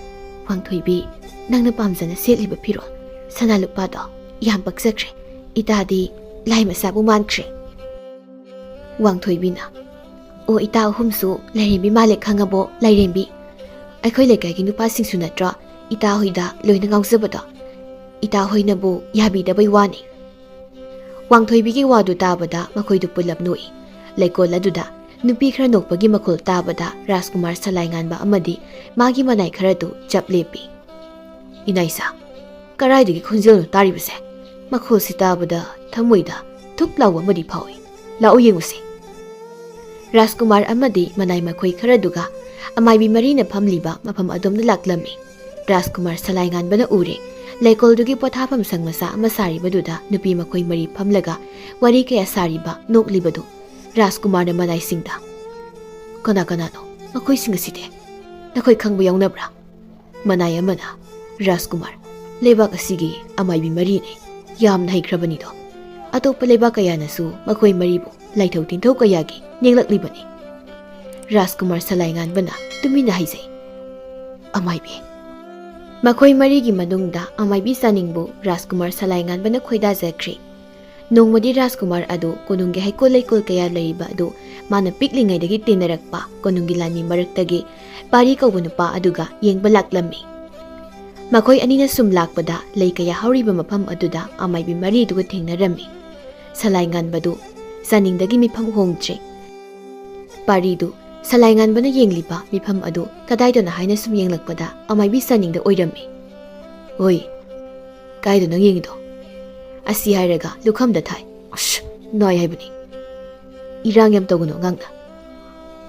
"ꯋꯥꯡꯊꯣꯏꯕꯤ, ꯅꯪꯅ ꯄꯥꯝꯖꯅ ꯁꯦꯠꯂꯤꯕ ꯐꯤꯔꯣꯜ ꯁꯅꯥ ꯂꯨꯄꯥꯗꯣ ꯌꯥꯝ ꯄꯛꯆꯈ꯭ꯔꯦ꯫ ꯏꯇꯥꯗꯤ ꯂꯥꯏ ꯃꯆꯥꯕꯨ ꯃꯥꯟꯈ꯭ꯔꯦ꯫" ꯋꯥꯡꯊꯣꯏꯕꯤꯅ, "ꯑꯣ, ꯏꯇꯥ ꯑꯍꯨꯝꯁꯨ ꯂꯥꯏꯔꯦꯝꯕꯤ ꯃꯥꯜꯂꯦ ꯈꯪꯉꯕꯣ, ꯂꯥꯏꯔꯦꯝꯕꯤ? ꯑꯩꯈꯣꯏ ꯂꯩꯀꯥꯏꯒꯤ ꯅꯨꯄꯥꯁꯤꯡꯁꯨ ꯅꯠꯇ꯭ꯔꯣ ꯏꯇꯥ ꯍꯣꯏꯗ ꯂꯣꯏꯅ ꯉꯥꯎꯖꯕꯗꯣ? ꯏꯇꯥ ꯍꯣꯏꯅꯕꯨ ꯌꯥꯕꯤꯗꯕꯩ ꯋꯥꯅꯤ꯫" ꯋꯥꯡꯊꯣꯏꯕꯤꯒꯤ ꯋꯥꯗꯨ ꯇꯥꯕꯗ ꯃꯈꯣꯏꯗꯨ ꯄꯨꯂꯞ ꯅꯣꯛꯏ꯫ ꯂꯩꯀꯣꯜ ꯑꯗꯨꯗ ꯅꯨꯄꯤ ꯈꯔ ꯅꯣꯛꯄꯒꯤ ꯃꯈꯣꯜ ꯇꯥꯕꯗ ꯔꯥꯖꯀꯨꯃꯥꯔ ꯁꯂꯥꯏꯉꯥꯟꯕ ꯑꯃꯗꯤ ꯃꯥꯒꯤ ꯃꯅꯥꯏ ꯈꯔꯗꯨ ꯆꯞ ꯂꯦꯞꯄꯤ꯫ "ꯏꯅꯥꯏꯁꯥ, ꯀꯔꯥꯏꯗꯒꯤ ꯈꯣꯟꯖꯦꯜꯅꯣ ꯇꯥꯔꯤꯕꯁꯦ? ꯃꯈꯣꯜꯁꯤ ꯇꯥꯕꯗ ꯊꯃꯣꯏꯗ ꯊꯨꯛ ꯂꯥꯎꯕ ꯑꯃꯗꯤ ꯐꯥꯎꯏ꯫ ꯂꯥꯛꯎ ꯌꯦꯡꯉꯨꯁꯤ꯫" ꯔꯥꯖꯀꯨꯃꯥꯔ ꯑꯃꯗꯤ ꯃꯅꯥꯏ ꯃꯈꯣꯏ ꯈꯔꯗꯨꯒ ꯑꯃꯥꯏꯕꯤ ꯃꯔꯤꯅ ꯐꯝꯂꯤꯕ ꯃꯐꯝ ꯑꯗꯣꯝꯗ ꯂꯥꯛꯂꯝꯃꯤ꯫ ꯔꯥꯖꯀꯨꯃꯥꯔ ꯁꯂꯥꯏꯉꯥꯟꯕꯅ ꯎꯔꯦ꯫ ꯂꯩꯀꯣꯜꯗꯨꯒꯤ ꯄꯣꯊꯥꯐꯝ ꯁꯪ ꯃꯆꯥ ꯑꯃ ꯁꯥꯔꯤꯕꯗꯨꯗ ꯅꯨꯄꯤ ꯃꯈꯣꯏ ꯃꯔꯤ ꯐꯝꯂꯒ ꯋꯥꯔꯤ ꯀꯌꯥ ꯁꯥꯔꯤꯕ, ꯅꯣꯛꯂꯤꯕꯗꯨ꯫ ꯔꯥꯖꯀꯨꯃꯥꯔꯅ ꯃꯅꯥꯏꯁꯤꯡꯗ, "ꯀꯅꯥ ꯀꯅꯥꯅꯣ ꯃꯈꯣꯏꯁꯤꯡ ꯑꯁꯤꯗꯤ?" ꯅꯈꯣꯏ ꯈꯪꯕ ꯌꯥꯎꯅꯕ꯭ꯔꯥ? ꯃꯅꯥꯏ ꯑꯃꯅ, "ꯔꯥꯖꯀꯨꯃꯥꯔ, ꯂꯩꯕꯥꯛ ꯑꯁꯤꯒꯤ ꯑꯃꯥꯏꯕꯤ ꯃꯔꯤꯅꯤ꯫ ꯌꯥꯝꯅ ꯍꯩꯈ꯭ꯔꯕꯅꯤꯗꯣ꯫ ꯑꯇꯣꯞꯄ ꯂꯩꯕꯥꯛ ꯀꯌꯥꯅꯁꯨ ꯃꯈꯣꯏ ꯃꯔꯤꯕꯨ ꯂꯥꯏꯊꯧ ꯇꯤꯟꯊꯧ ꯀꯌꯥꯒꯤ ꯅꯦꯛꯂꯛꯂꯤꯕꯅꯤ꯫" ꯔꯥꯖꯀꯨꯃꯥꯔ ꯁꯂꯥꯏꯉꯥꯟꯕꯅ ꯇꯨꯃꯤꯟꯅ ꯍꯥꯏꯖꯩ, "ꯑꯃꯥꯏꯕꯤ꯫" ꯃꯈꯣꯏ ꯃꯔꯤꯒꯤ ꯃꯅꯨꯡꯗ ꯑꯃꯥꯏꯕꯤ ꯆꯥꯅꯤꯡꯕꯨ ꯔꯥꯖꯀꯨꯃꯥꯔ ꯁꯂꯥꯏꯉꯥꯟꯕꯅ ꯈꯣꯏꯗꯥꯖꯈ꯭ꯔꯦ꯫ ꯅꯣꯡꯃꯗꯤ ꯔꯥꯖꯀꯨꯃꯥꯔ ꯑꯗꯨ ꯀꯣꯅꯨꯡꯒꯤ ꯍꯩꯀꯣꯜ ꯂꯩꯀꯣꯜ ꯀꯌꯥ ꯂꯩꯔꯤꯕ ꯑꯗꯨ ꯃꯥꯅ ꯄꯤꯛꯂꯤꯉꯩꯗꯒꯤ ꯇꯤꯟꯅꯔꯛꯄ ꯀꯣꯅꯨꯡꯒꯤ ꯂꯥꯟꯃꯤ ꯃꯔꯛꯇꯒꯤ ꯄꯥꯔꯤ ꯀꯧꯕ ꯅꯨꯄꯥ ꯑꯗꯨꯒ ꯌꯦꯡꯕ ꯂꯥꯛꯂꯝꯃꯤ꯫ ꯃꯈꯣꯏ ꯑꯅꯤꯅ ꯁꯨꯝ ꯂꯥꯛꯄꯗ ꯂꯩ ꯀꯌꯥ ꯍꯧꯔꯤꯕ ꯃꯐꯝ ꯑꯗꯨꯗ ꯑꯃꯥꯏꯕꯤ ꯃꯔꯤꯗꯨꯒ ꯊꯦꯡꯅꯔꯝꯃꯤ꯫ ꯁꯂꯥꯏꯉꯥꯟꯕꯗꯨ ꯆꯥꯅꯤꯡꯗꯒꯤ ꯃꯤꯐꯝ ꯍꯣꯡꯗ꯭ꯔꯦ꯫ ꯄꯥꯔꯤꯗꯨ ꯁꯂꯥꯏꯉꯥꯟꯕꯅ ꯌꯦꯡꯂꯤꯕ ꯃꯤꯐꯝ ꯑꯗꯨ ꯀꯗꯥꯏꯗꯅꯣ ꯍꯥꯏꯅ ꯁꯨꯝ ꯌꯦꯡꯂꯛꯄꯗ ꯑꯃꯥꯏꯕꯤ ꯆꯥꯅꯤꯡꯗ ꯑꯣꯏꯔꯝꯃꯤ꯫ "ꯍꯣꯏ, ꯀꯥꯏꯗꯅꯣ ꯅꯪ ꯌꯦꯡꯉꯤꯗꯣ?" ꯑꯁꯤ ꯍꯥꯏꯔꯒ ꯂꯨꯈꯝꯗ ꯊꯥꯏ꯫ "ꯑꯁ, ꯅꯥꯏ ꯍꯥꯏꯕꯅꯤ꯫ ꯏꯔꯥꯡ ꯌꯥꯝ ꯇꯧꯒꯅꯨ ꯑꯉꯥꯡꯅ꯫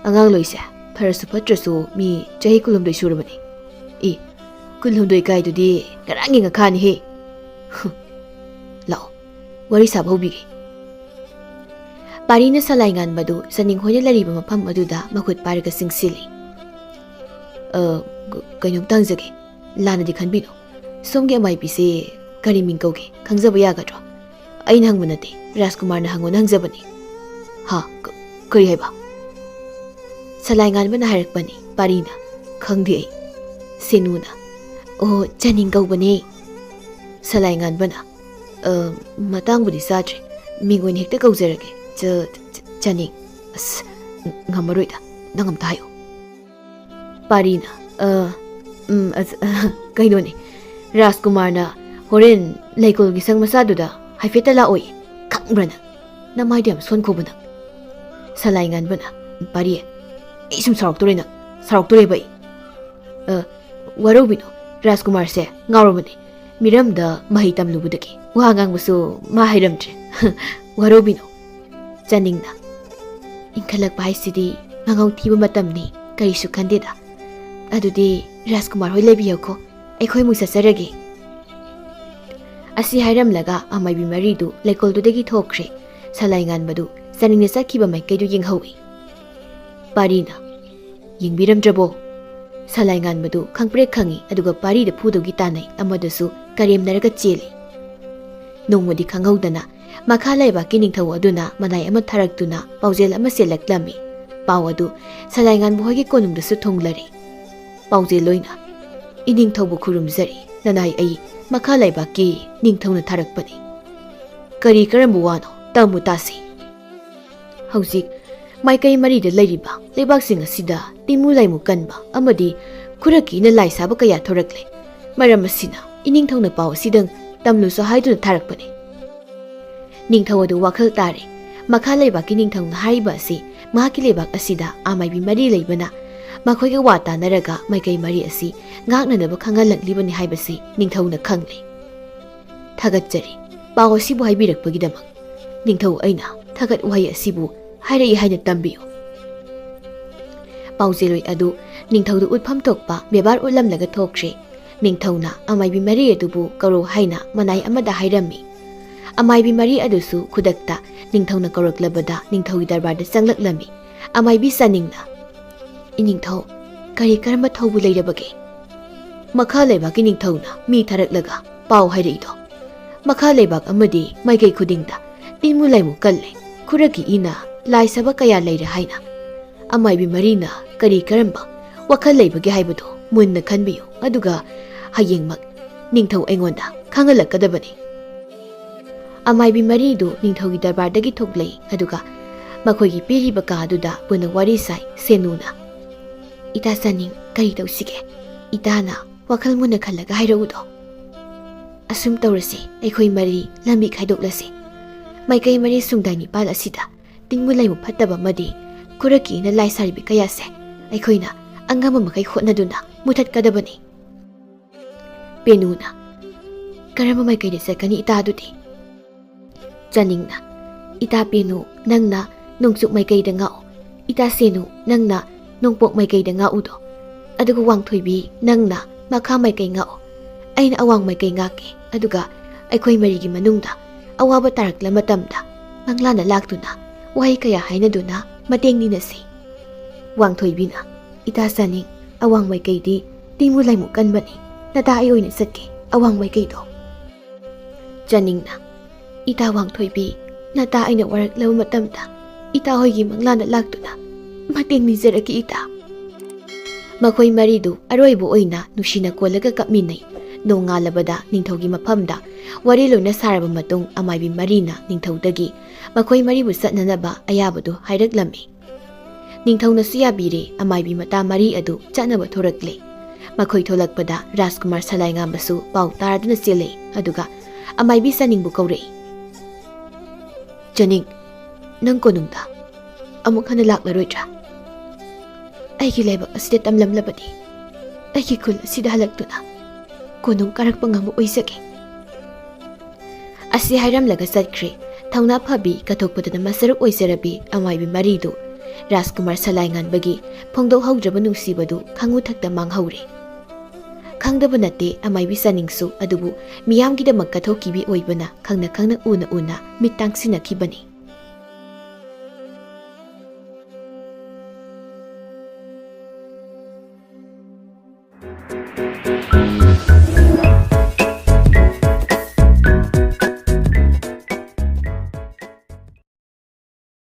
ꯑꯉꯥꯡ ꯂꯣꯏꯁꯦ, ꯐꯔꯁꯨ ꯐꯠꯇ꯭ꯔꯁꯨ ꯃꯤ ꯆꯍꯤ ꯀꯨꯟꯍꯨꯝꯗꯣꯏ ꯁꯨꯔꯕꯅꯤ꯫" "ꯏ, ꯀꯨꯟꯍꯨꯝꯗꯣꯏ ꯀꯥꯏꯗꯨꯗꯤ ꯉꯔꯥꯡꯒꯤ ꯉꯈꯥꯅꯤꯍꯦ꯫" "ꯍꯨ, ꯂꯥꯛꯑꯣ, ꯋꯥꯔꯤ ꯁꯥꯕ ꯍꯧꯕꯤꯒꯦ꯫" ꯄꯥꯔꯤꯅ ꯁꯂꯥꯏꯉꯥꯟꯕꯗꯨ ꯆꯥꯅꯤꯡ ꯍꯣꯏꯅ ꯂꯩꯔꯤꯕ ꯃꯐꯝ ꯑꯗꯨꯗ ꯃꯈꯨꯠ ꯄꯥꯏꯔꯒ ꯆꯪꯁꯤꯜꯂꯤ꯫ "ꯑ, ꯀ-, ꯀꯩꯅꯣꯝꯇ ꯍꯪꯖꯒꯦ, ꯂꯥꯟꯅꯗꯤ ꯈꯟꯕꯤꯅꯨ꯫ ꯁꯣꯝꯒꯤ ꯑꯃꯥꯏꯕꯤꯁꯦ ꯀꯔꯤ ꯃꯤꯡ ꯀꯧꯒꯦ, ꯈꯪꯖꯕ ꯌꯥꯒꯗ꯭ꯔꯣ? ꯑꯩꯅ ꯍꯪꯕ ꯅꯠꯇꯦ, ꯔꯥꯖꯀꯨꯃꯥꯔꯅ ꯍꯪꯉꯣꯅ ꯍꯪꯖꯕꯅꯤ꯫" "ꯍꯥ? ꯀ-, ꯀꯔꯤ ꯍꯥꯏꯕ?" ꯁꯂꯥꯏꯉꯥꯟꯕꯅ ꯍꯥꯏꯔꯛꯄꯅꯤ, ꯄꯥꯔꯤꯅ, "ꯈꯪꯗꯦ ꯑꯩ꯫" ꯁꯦꯅꯨꯅ, "ꯑꯣ, ꯆꯥꯅꯤꯡ ꯀꯧꯕꯅꯦ꯫" ꯁꯂꯥꯏꯉꯥꯟꯕꯅ, "ꯑ, ꯃꯇꯥꯡꯕꯨꯗꯤ ꯆꯥꯗ꯭ꯔꯦ, ꯃꯤꯡ ꯑꯣꯏꯅ ꯍꯦꯛꯇ ꯀꯧꯖꯔꯒꯦ꯫ ꯆ-, ꯆ-, ꯆꯥꯅꯤꯡ꯫ ꯑꯁ, ꯉꯝꯃꯔꯣꯏꯗ, ꯅꯪ ꯑꯝꯇ ꯍꯥꯏꯌꯨ꯫" ꯄꯥꯔꯤꯅ, "ꯑ, ꯎꯝ, ꯑꯁ, ꯀꯩꯅꯣꯅꯦ, ꯔꯥꯖꯀꯨꯃꯥꯔꯅ ꯍꯣꯔꯦꯟ ꯂꯩꯀꯣꯜꯒꯤ ꯁꯪ ꯃꯆꯥꯗꯨꯗ ꯍꯥꯏꯐꯦꯠꯇ ꯂꯥꯛꯑꯣꯏ, ꯈꯪꯕ꯭ꯔꯥ ꯅꯪ? ꯅꯃꯥꯏꯗꯣ ꯌꯥꯝ ꯁꯣꯟꯈꯣꯕ ꯅꯪ꯫" ꯁꯂꯥꯏꯉꯥꯟꯕꯅ, "ꯄꯥꯔꯤ, ꯑꯩ ꯁꯨꯝ ꯁꯥꯎꯔꯛꯇꯣꯔꯦ ꯅꯪ, ꯁꯥꯎꯔꯛꯇꯣꯔꯦꯕ ꯑꯩ꯫" "ꯑ, ꯋꯥꯔꯧꯕꯤꯅꯣ, ꯔꯥꯖꯀꯨꯃꯥꯔꯁꯦ ꯉꯥꯎꯔꯕꯅꯦ꯫ ꯃꯤꯔꯝꯗ ꯃꯍꯩ ꯇꯝꯂꯨꯕꯗꯒꯤ ꯋꯥ ꯉꯥꯡꯕꯁꯨ ꯃꯥ ꯍꯩꯔꯝꯗ꯭ꯔꯦ꯫" "ꯋꯥꯔꯧꯕꯤꯅꯣ꯫" ꯆꯥꯅꯤꯡꯅ, "ꯏꯟꯈꯠꯂꯛꯄ ꯍꯥꯏꯁꯤꯗꯤ ꯃꯉꯥꯎ ꯊꯤꯕ ꯃꯇꯝꯅꯤ, ꯀꯔꯤꯁꯨ ꯈꯟꯗꯦꯗ꯫ ꯑꯗꯨꯗꯤ ꯔꯥꯖꯀꯨꯃꯥꯔ ꯍꯣꯏ ꯂꯩꯕꯤꯌꯨꯀꯣ, ꯑꯩꯈꯣꯏ ꯑꯃꯨꯛ ꯆꯠꯆꯔꯒꯦ꯫" ꯑꯁꯤ ꯍꯥꯏꯔꯝꯂꯒ ꯑꯃꯥꯏꯕꯤ ꯃꯔꯤꯗꯨ ꯂꯩꯀꯣꯜꯗꯨꯗꯒꯤ ꯊꯣꯛꯈ꯭ꯔꯦ꯫ ꯁꯂꯥꯏꯉꯥꯟꯕꯗꯨ ꯆꯥꯅꯤꯡꯅ ꯆꯠꯈꯤꯕ ꯃꯥꯏꯀꯩꯗꯨ ꯌꯦꯡꯍꯧꯏ꯫ ꯄꯥꯔꯤꯅ, "ꯌꯦꯡꯕꯤꯔꯝꯗ꯭ꯔꯕꯣ?" ꯁꯂꯥꯏ ꯉꯥꯟꯕꯗꯨ ꯈꯪꯄ꯭ꯔꯦꯛ ꯈꯪꯏ, ꯑꯗꯨꯒ ꯄꯥꯔꯤꯗ ꯐꯨꯗꯧꯒꯤ ꯇꯥꯟꯅꯩ, ꯑꯃꯗꯨꯁꯨ ꯀꯔꯦꯝꯅꯔꯒ ꯆꯦꯜꯂꯤ꯫ ꯅꯣꯡꯃꯗꯤ ꯈꯪꯍꯧꯗꯅ ꯃꯈꯥ ꯂꯩꯕꯥꯛꯀꯤ ꯅꯤꯡꯊꯧ ꯑꯗꯨꯅ ꯃꯅꯥꯏ ꯑꯃ ꯊꯥꯔꯛꯇꯨꯅ ꯄꯥꯎꯖꯦꯜ ꯑꯃ ꯆꯦꯜꯂꯛꯂꯝꯃꯤ꯫ ꯄꯥꯎ ꯑꯗꯨ ꯁꯂꯥꯏ ꯉꯥꯟꯕ ꯍꯣꯏꯒꯤ ꯀꯣꯅꯨꯡꯗꯁꯨ ꯊꯨꯡꯂꯔꯦ꯫ ꯄꯥꯎꯖꯦꯜ ꯑꯣꯏꯅ, "ꯏꯅꯤꯡꯊꯧꯕꯨ ꯈꯨꯔꯨꯝꯖꯔꯤ, ꯅꯅꯥꯏ ꯑꯩ ꯃꯈꯥ ꯂꯩꯕꯥꯛꯀꯤ ꯅꯤꯡꯊꯧꯅ ꯊꯥꯔꯛꯄꯅꯤ꯫ ꯀꯔꯤ ꯀꯔꯝꯕ ꯋꯥꯅꯣ? ꯇꯝꯃꯨ ꯇꯥꯁꯤ꯫" ꯍꯧꯖꯤꯛ ꯃꯥꯏꯀꯩ ꯃꯔꯤꯗ ꯂꯩꯔꯤꯕ ꯂꯩꯕꯥꯛꯁꯤꯡ ꯑꯁꯤꯗ ꯇꯤꯟꯃꯨ ꯂꯥꯏꯃꯨ ꯀꯟꯕ ꯑꯃꯗꯤ ꯈꯨꯔꯛꯀꯤ ꯏꯅ ꯂꯥꯏ ꯁꯥꯕ ꯀꯌꯥ ꯊꯣꯔꯛꯂꯦ꯫ ꯃꯔꯝ ꯑꯁꯤꯅ ꯏꯅꯤꯡꯊꯧꯅ ꯄꯥꯎ ꯑꯁꯤꯗꯪ ꯇꯝꯂꯨꯁꯨ ꯍꯥꯏꯗꯨꯅ ꯊꯥꯔꯛꯄꯅꯤ꯫ ꯅꯤꯡꯊꯧ ꯑꯗꯨ ꯋꯥꯈꯜ ꯇꯥꯔꯦ꯫ ꯃꯈꯥ ꯂꯩꯕꯥꯛꯀꯤ ꯅꯤꯡꯊꯧꯅ ꯍꯥꯏꯔꯤꯕ ꯑꯁꯤ ꯃꯍꯥꯛꯀꯤ ꯂꯩꯕꯥꯛ ꯑꯁꯤꯗ ꯑꯃꯥꯏꯕꯤ ꯃꯔꯤ ꯂꯩꯕꯅ ꯃꯈꯣꯏꯒ ꯋꯥ ꯇꯥꯅꯔꯒ ꯃꯥꯏꯀꯩ ꯃꯔꯤ ꯑꯁꯤ ꯉꯥꯛꯅꯅꯕ ꯈꯪꯍꯜꯂꯛꯂꯤꯕꯅꯤ ꯍꯥꯏꯕꯁꯤ ꯅꯤꯡꯊꯧꯅ ꯈꯪꯂꯦ꯫ "ꯊꯥꯒꯠꯆꯔꯤ, ꯄꯥꯎ ꯑꯁꯤꯕꯨ ꯍꯥꯏꯕꯤꯔꯛꯄꯒꯤꯗꯃꯛ꯫ ꯅꯤꯡꯊꯧ ꯑꯩꯅ ꯊꯥꯒꯠ ꯋꯥꯍꯩ ꯑꯁꯤꯕꯨ ꯍꯥꯏꯔꯛꯏ ꯍꯥꯏꯅ ꯇꯝꯕꯤꯌꯨ꯫" ꯄꯥꯎꯖꯦꯜꯂꯣꯏ ꯑꯗꯨ ꯅꯤꯡꯊꯧꯗ ꯎꯠꯐꯝ ꯊꯣꯛꯄ ꯕꯦꯕꯥꯔ ꯎꯠꯂꯝꯂꯒ ꯊꯣꯛꯈ꯭ꯔꯦ꯫ ꯅꯤꯡꯊꯧꯅ ꯑꯃꯥꯏꯕꯤ ꯃꯔꯤ ꯑꯗꯨꯕꯨ ꯀꯧꯔꯣ ꯍꯥꯏꯅ ꯃꯅꯥꯏ ꯑꯃꯗ ꯍꯥꯏꯔꯝꯃꯤ꯫ ꯑꯃꯥꯏꯕꯤ ꯃꯔꯤ ꯑꯗꯨꯁꯨ ꯈꯨꯗꯛꯇ ꯅꯤꯡꯊꯧꯅ ꯀꯧꯔꯛꯂꯕꯗ ꯅꯤꯡꯊꯧꯒꯤ ꯗꯔꯕꯥꯔꯗ ꯆꯪꯂꯛꯂꯝꯃꯤ꯫ ꯑꯃꯥꯏꯕꯤ ꯆꯥꯅꯤꯡꯅ, "ꯏꯅꯤꯡꯊꯧ, ꯀꯔꯤ ꯀꯔꯝꯕ ꯊꯧꯕꯨ ꯂꯩꯔꯕꯒꯦ? ꯃꯈꯥ ꯂꯩꯕꯥꯛꯀꯤ ꯅꯤꯡꯊꯧꯅ ꯃꯤ ꯊꯥꯔꯛꯂꯒ ꯄꯥꯎ ꯍꯥꯏꯔꯛꯏꯗꯣ꯫ ꯃꯈꯥ ꯂꯩꯕꯥꯛ ꯑꯃꯗꯤ ꯃꯥꯏꯀꯩ ꯈꯨꯗꯤꯡꯗ ꯇꯤꯟꯃꯨ ꯂꯥꯏꯃꯨ ꯀꯜꯂꯦ, ꯈꯨꯔꯛꯀꯤ ꯏꯅ ꯂꯥꯏ ꯁꯥꯕ ꯀꯌꯥ ꯂꯩꯔꯦ ꯍꯥꯏꯅ꯫ ꯑꯃꯥꯏꯕꯤ ꯃꯔꯤꯅ ꯀꯔꯤ ꯀꯔꯝꯕ ꯋꯥꯈꯜ ꯂꯩꯕꯒꯦ ꯍꯥꯏꯕꯗꯨ ꯃꯨꯟꯅ ꯈꯟꯕꯤꯌꯨ, ꯑꯗꯨꯒ ꯍꯌꯦꯡꯃꯛ ꯅꯤꯡꯊꯧ ꯑꯩꯉꯣꯟꯗ ꯈꯪꯍꯜꯂꯛꯀꯗꯕꯅꯤ꯫" ꯑꯃꯥꯏꯕꯤ ꯃꯔꯤꯗꯨ ꯅꯤꯡꯊꯧꯒꯤ ꯗꯔꯕꯥꯔꯗꯒꯤ ꯊꯣꯛꯂꯛꯏ, ꯑꯗꯨꯒ ꯃꯈꯣꯏꯒꯤ ꯄꯤꯔꯤꯕ ꯀꯥ ꯑꯗꯨꯗ ꯄꯨꯟꯅ ꯋꯥꯔꯤ ꯁꯥꯏ꯫ ꯁꯦꯅꯨꯅ, "ꯏꯇꯥ ꯆꯥꯅꯤꯡ, ꯀꯔꯤ ꯇꯧꯁꯤꯒꯦ? ꯏꯇꯥꯅ ꯋꯥꯈꯜ ꯃꯨꯟꯅ ꯈꯜꯂꯒ ꯍꯥꯏꯔꯛꯎꯗꯣ꯫" "ꯑꯁꯨꯝ ꯇꯧꯔꯁꯤ, ꯑꯩꯈꯣꯏ ꯃꯔꯤ ꯂꯝꯕꯤ ꯈꯥꯏꯗꯣꯛꯂꯁꯤ꯫ ꯃꯥꯏꯀꯩ ꯃꯔꯤ ꯁꯨꯡꯗꯥꯏ ꯅꯤꯄꯥꯜ ꯑꯁꯤꯗ ꯇꯤꯟꯃꯨ ꯂꯥꯏꯃꯨ ꯐꯠꯇꯕ ꯑꯃꯗꯤ ꯈꯨꯔꯛꯀꯤ ꯏꯅ ꯂꯥꯏ ꯁꯥꯔꯤꯕꯤ ꯀꯌꯥꯁꯦ ꯑꯩꯈꯣꯏꯅ ꯑꯉꯝꯕ ꯃꯈꯩ ꯍꯣꯠꯅꯗꯨꯅ ꯃꯨꯊꯠꯀꯗꯕꯅꯤ꯫" ꯄꯦꯅꯨꯅ, "ꯀꯔꯝꯕ ꯃꯥꯏꯀꯩꯗ ꯆꯠꯀꯅꯤ ꯏꯇꯥ ꯑꯗꯨꯗꯤ?" ꯆꯥꯅꯤꯡꯅ, "ꯏꯇꯥ ꯄꯦꯅꯨ, ꯅꯪꯅ ꯅꯣꯡꯆꯨꯞ ꯃꯥꯏꯀꯩꯗ ꯉꯥꯛꯎ, ꯏꯇꯥ ꯁꯦꯅꯨ, ꯅꯪꯅ ꯅꯣꯡꯄꯣꯛ ꯃꯥꯏꯀꯩꯗ ꯉꯥꯛꯎꯗꯣ, ꯑꯗꯨꯒ ꯋꯥꯡꯊꯣꯏꯕꯤ, ꯅꯪꯅ ꯃꯈꯥ ꯃꯥꯏꯀꯩ ꯉꯥꯛꯎ, ꯑꯩꯅ ꯑꯋꯥꯡ ꯃꯥꯏꯀꯩ ꯉꯥꯛꯀꯦ, ꯑꯗꯨꯒ ꯑꯩꯈꯣꯏ ꯃꯔꯤꯒꯤ ꯃꯅꯨꯡꯗ ꯑꯋꯥꯕ ꯇꯥꯔꯛꯂ ꯃꯇꯝꯗ ꯃꯪꯂꯥꯟꯗ ꯂꯥꯛꯇꯨꯅ ꯋꯥꯍꯩ ꯀꯌꯥ ꯍꯥꯏꯅꯗꯨꯅ ꯃꯇꯦꯡ ꯅꯤꯅꯁꯤ꯫" ꯋꯥꯡꯊꯣꯏꯕꯤꯅ, "ꯏꯇꯥ ꯆꯥꯅꯤꯡ, ꯑꯋꯥꯡ ꯃꯥꯏꯀꯩꯗꯤ ꯇꯤꯡꯃꯨ ꯂꯥꯏꯃꯨ ꯀꯟꯕꯅꯤ꯫ ꯅꯇꯥ ꯑꯩ ꯑꯣꯏꯅ ꯆꯠꯀꯦ ꯑꯋꯥꯡ ꯃꯥꯏꯀꯩꯗꯣ꯫ ꯆꯅꯤꯡꯅ, "ꯏꯇꯥ ꯋꯥꯡꯊꯣꯏꯕꯤ, ꯅꯇꯥ ꯑꯩꯅ ꯋꯥꯔꯛꯂꯕ ꯃꯇꯝꯗ ꯏꯇꯥ ꯍꯣꯏꯒꯤ ꯃꯪꯂꯥꯟꯗ ꯂꯥꯛꯇꯨꯅ ꯃꯇꯦꯡ ꯅꯤꯖꯔꯛꯀꯦ ꯏꯇꯥ"꯫ ꯃꯈꯣꯏ ꯃꯔꯤꯗꯨ ꯑꯔꯣꯏꯕ ꯑꯣꯏꯅ ꯅꯨꯡꯁꯤꯅ ꯀꯣꯜꯂꯒ ꯀꯞꯃꯤꯟꯅꯩ꯫ ꯅꯣꯡꯉꯥꯜꯂꯕꯗ ꯅꯤꯡꯊꯧꯒꯤ ꯃꯐꯝꯗ ꯋꯥꯔꯤ ꯂꯣꯏꯅ ꯁꯥꯔꯕ ꯃꯇꯨꯡ ꯑꯃꯥꯏꯕꯤ ꯃꯔꯤꯅ ꯅꯤꯡꯊꯧꯗꯒꯤ ꯃꯈꯣꯏ ꯃꯔꯤꯕꯨ ꯆꯠꯅꯅꯕ ꯑꯌꯥꯕꯗꯨ ꯍꯥꯏꯔꯛꯂꯝꯃꯤ꯫ ꯅꯤꯡꯊꯧꯅꯁꯨ ꯌꯥꯕꯤꯔꯦ ꯑꯃꯥꯏꯕꯤ ꯃꯇꯥ ꯃꯔꯤ ꯑꯗꯨ ꯆꯠꯅꯕ ꯊꯣꯔꯛꯂꯦ꯫ ꯃꯈꯣꯏ ꯊꯣꯛꯂꯛꯄꯗ ꯔꯥꯖꯀꯨꯃꯥꯔ ꯁꯂꯥꯏꯉꯥꯝꯕꯁꯨ ꯄꯥꯎ ꯇꯥꯔꯗꯨꯅ ꯆꯦꯜꯂꯛꯏ, ꯑꯗꯨꯒ ꯑꯃꯥꯏꯕꯤ ꯆꯅꯤꯡꯕꯨ ꯀꯧꯔꯛꯏ꯫ "ꯆꯅꯤꯡ, ꯅꯪ ꯀꯣꯅꯨꯡꯗ ꯑꯃꯨꯛ ꯍꯟꯅ ꯂꯥꯛꯂꯔꯣꯏꯗ꯭ꯔꯥ? ꯑꯩꯒꯤ ꯂꯥꯏꯕꯛ ꯑꯁꯤꯗ ꯇꯝꯂꯝꯂꯕꯗꯤ ꯑꯩꯒꯤ ꯈꯨꯜ ꯑꯁꯤꯗ ꯍꯜꯂꯛꯇꯨꯅ ꯀꯣꯅꯨꯡ ꯀꯥꯔꯛꯄ ꯉꯝꯕ ꯑꯣꯏꯖꯒꯦ"꯫ ꯑꯁꯤ ꯍꯥꯏꯔꯝꯂꯒ ꯆꯠꯈ꯭ꯔꯦ꯫ ꯊꯧꯅꯥ ꯐꯕꯤ, ꯀꯠꯊꯣꯛꯄꯗꯅ ꯃꯁꯔꯨꯛ ꯑꯣꯏꯖꯔꯕꯤ ꯑꯃꯥꯏꯕꯤ ꯃꯔꯤꯗꯨ ꯔꯥꯖꯀꯨꯃꯥꯔ ꯁꯂꯥꯏꯉꯥꯟꯕꯒꯤ ꯐꯣꯡꯗꯣꯛꯍꯧꯗ꯭ꯔꯕ ꯅꯨꯡꯁꯤꯕꯗꯨ ꯈꯪꯉꯨ ꯊꯛꯇ ꯃꯥꯡꯍꯧꯔꯦ꯫ ꯈꯪꯗꯕ ꯅꯠꯇꯦ ꯑꯃꯥꯏꯕꯤ ꯆꯅꯤꯡꯁꯨ, ꯑꯗꯨꯕꯨ ꯃꯤꯌꯥꯝꯒꯤꯗꯃꯛ ꯀꯠꯊꯣꯛꯈꯤꯕꯤ ꯑꯣꯏꯕꯅ ꯈꯪꯅ ꯈꯪꯅ ꯎꯅ ꯎꯅ ꯃꯤꯠ ꯇꯥꯡꯁꯤꯟꯅꯈꯤꯕꯅꯤ꯫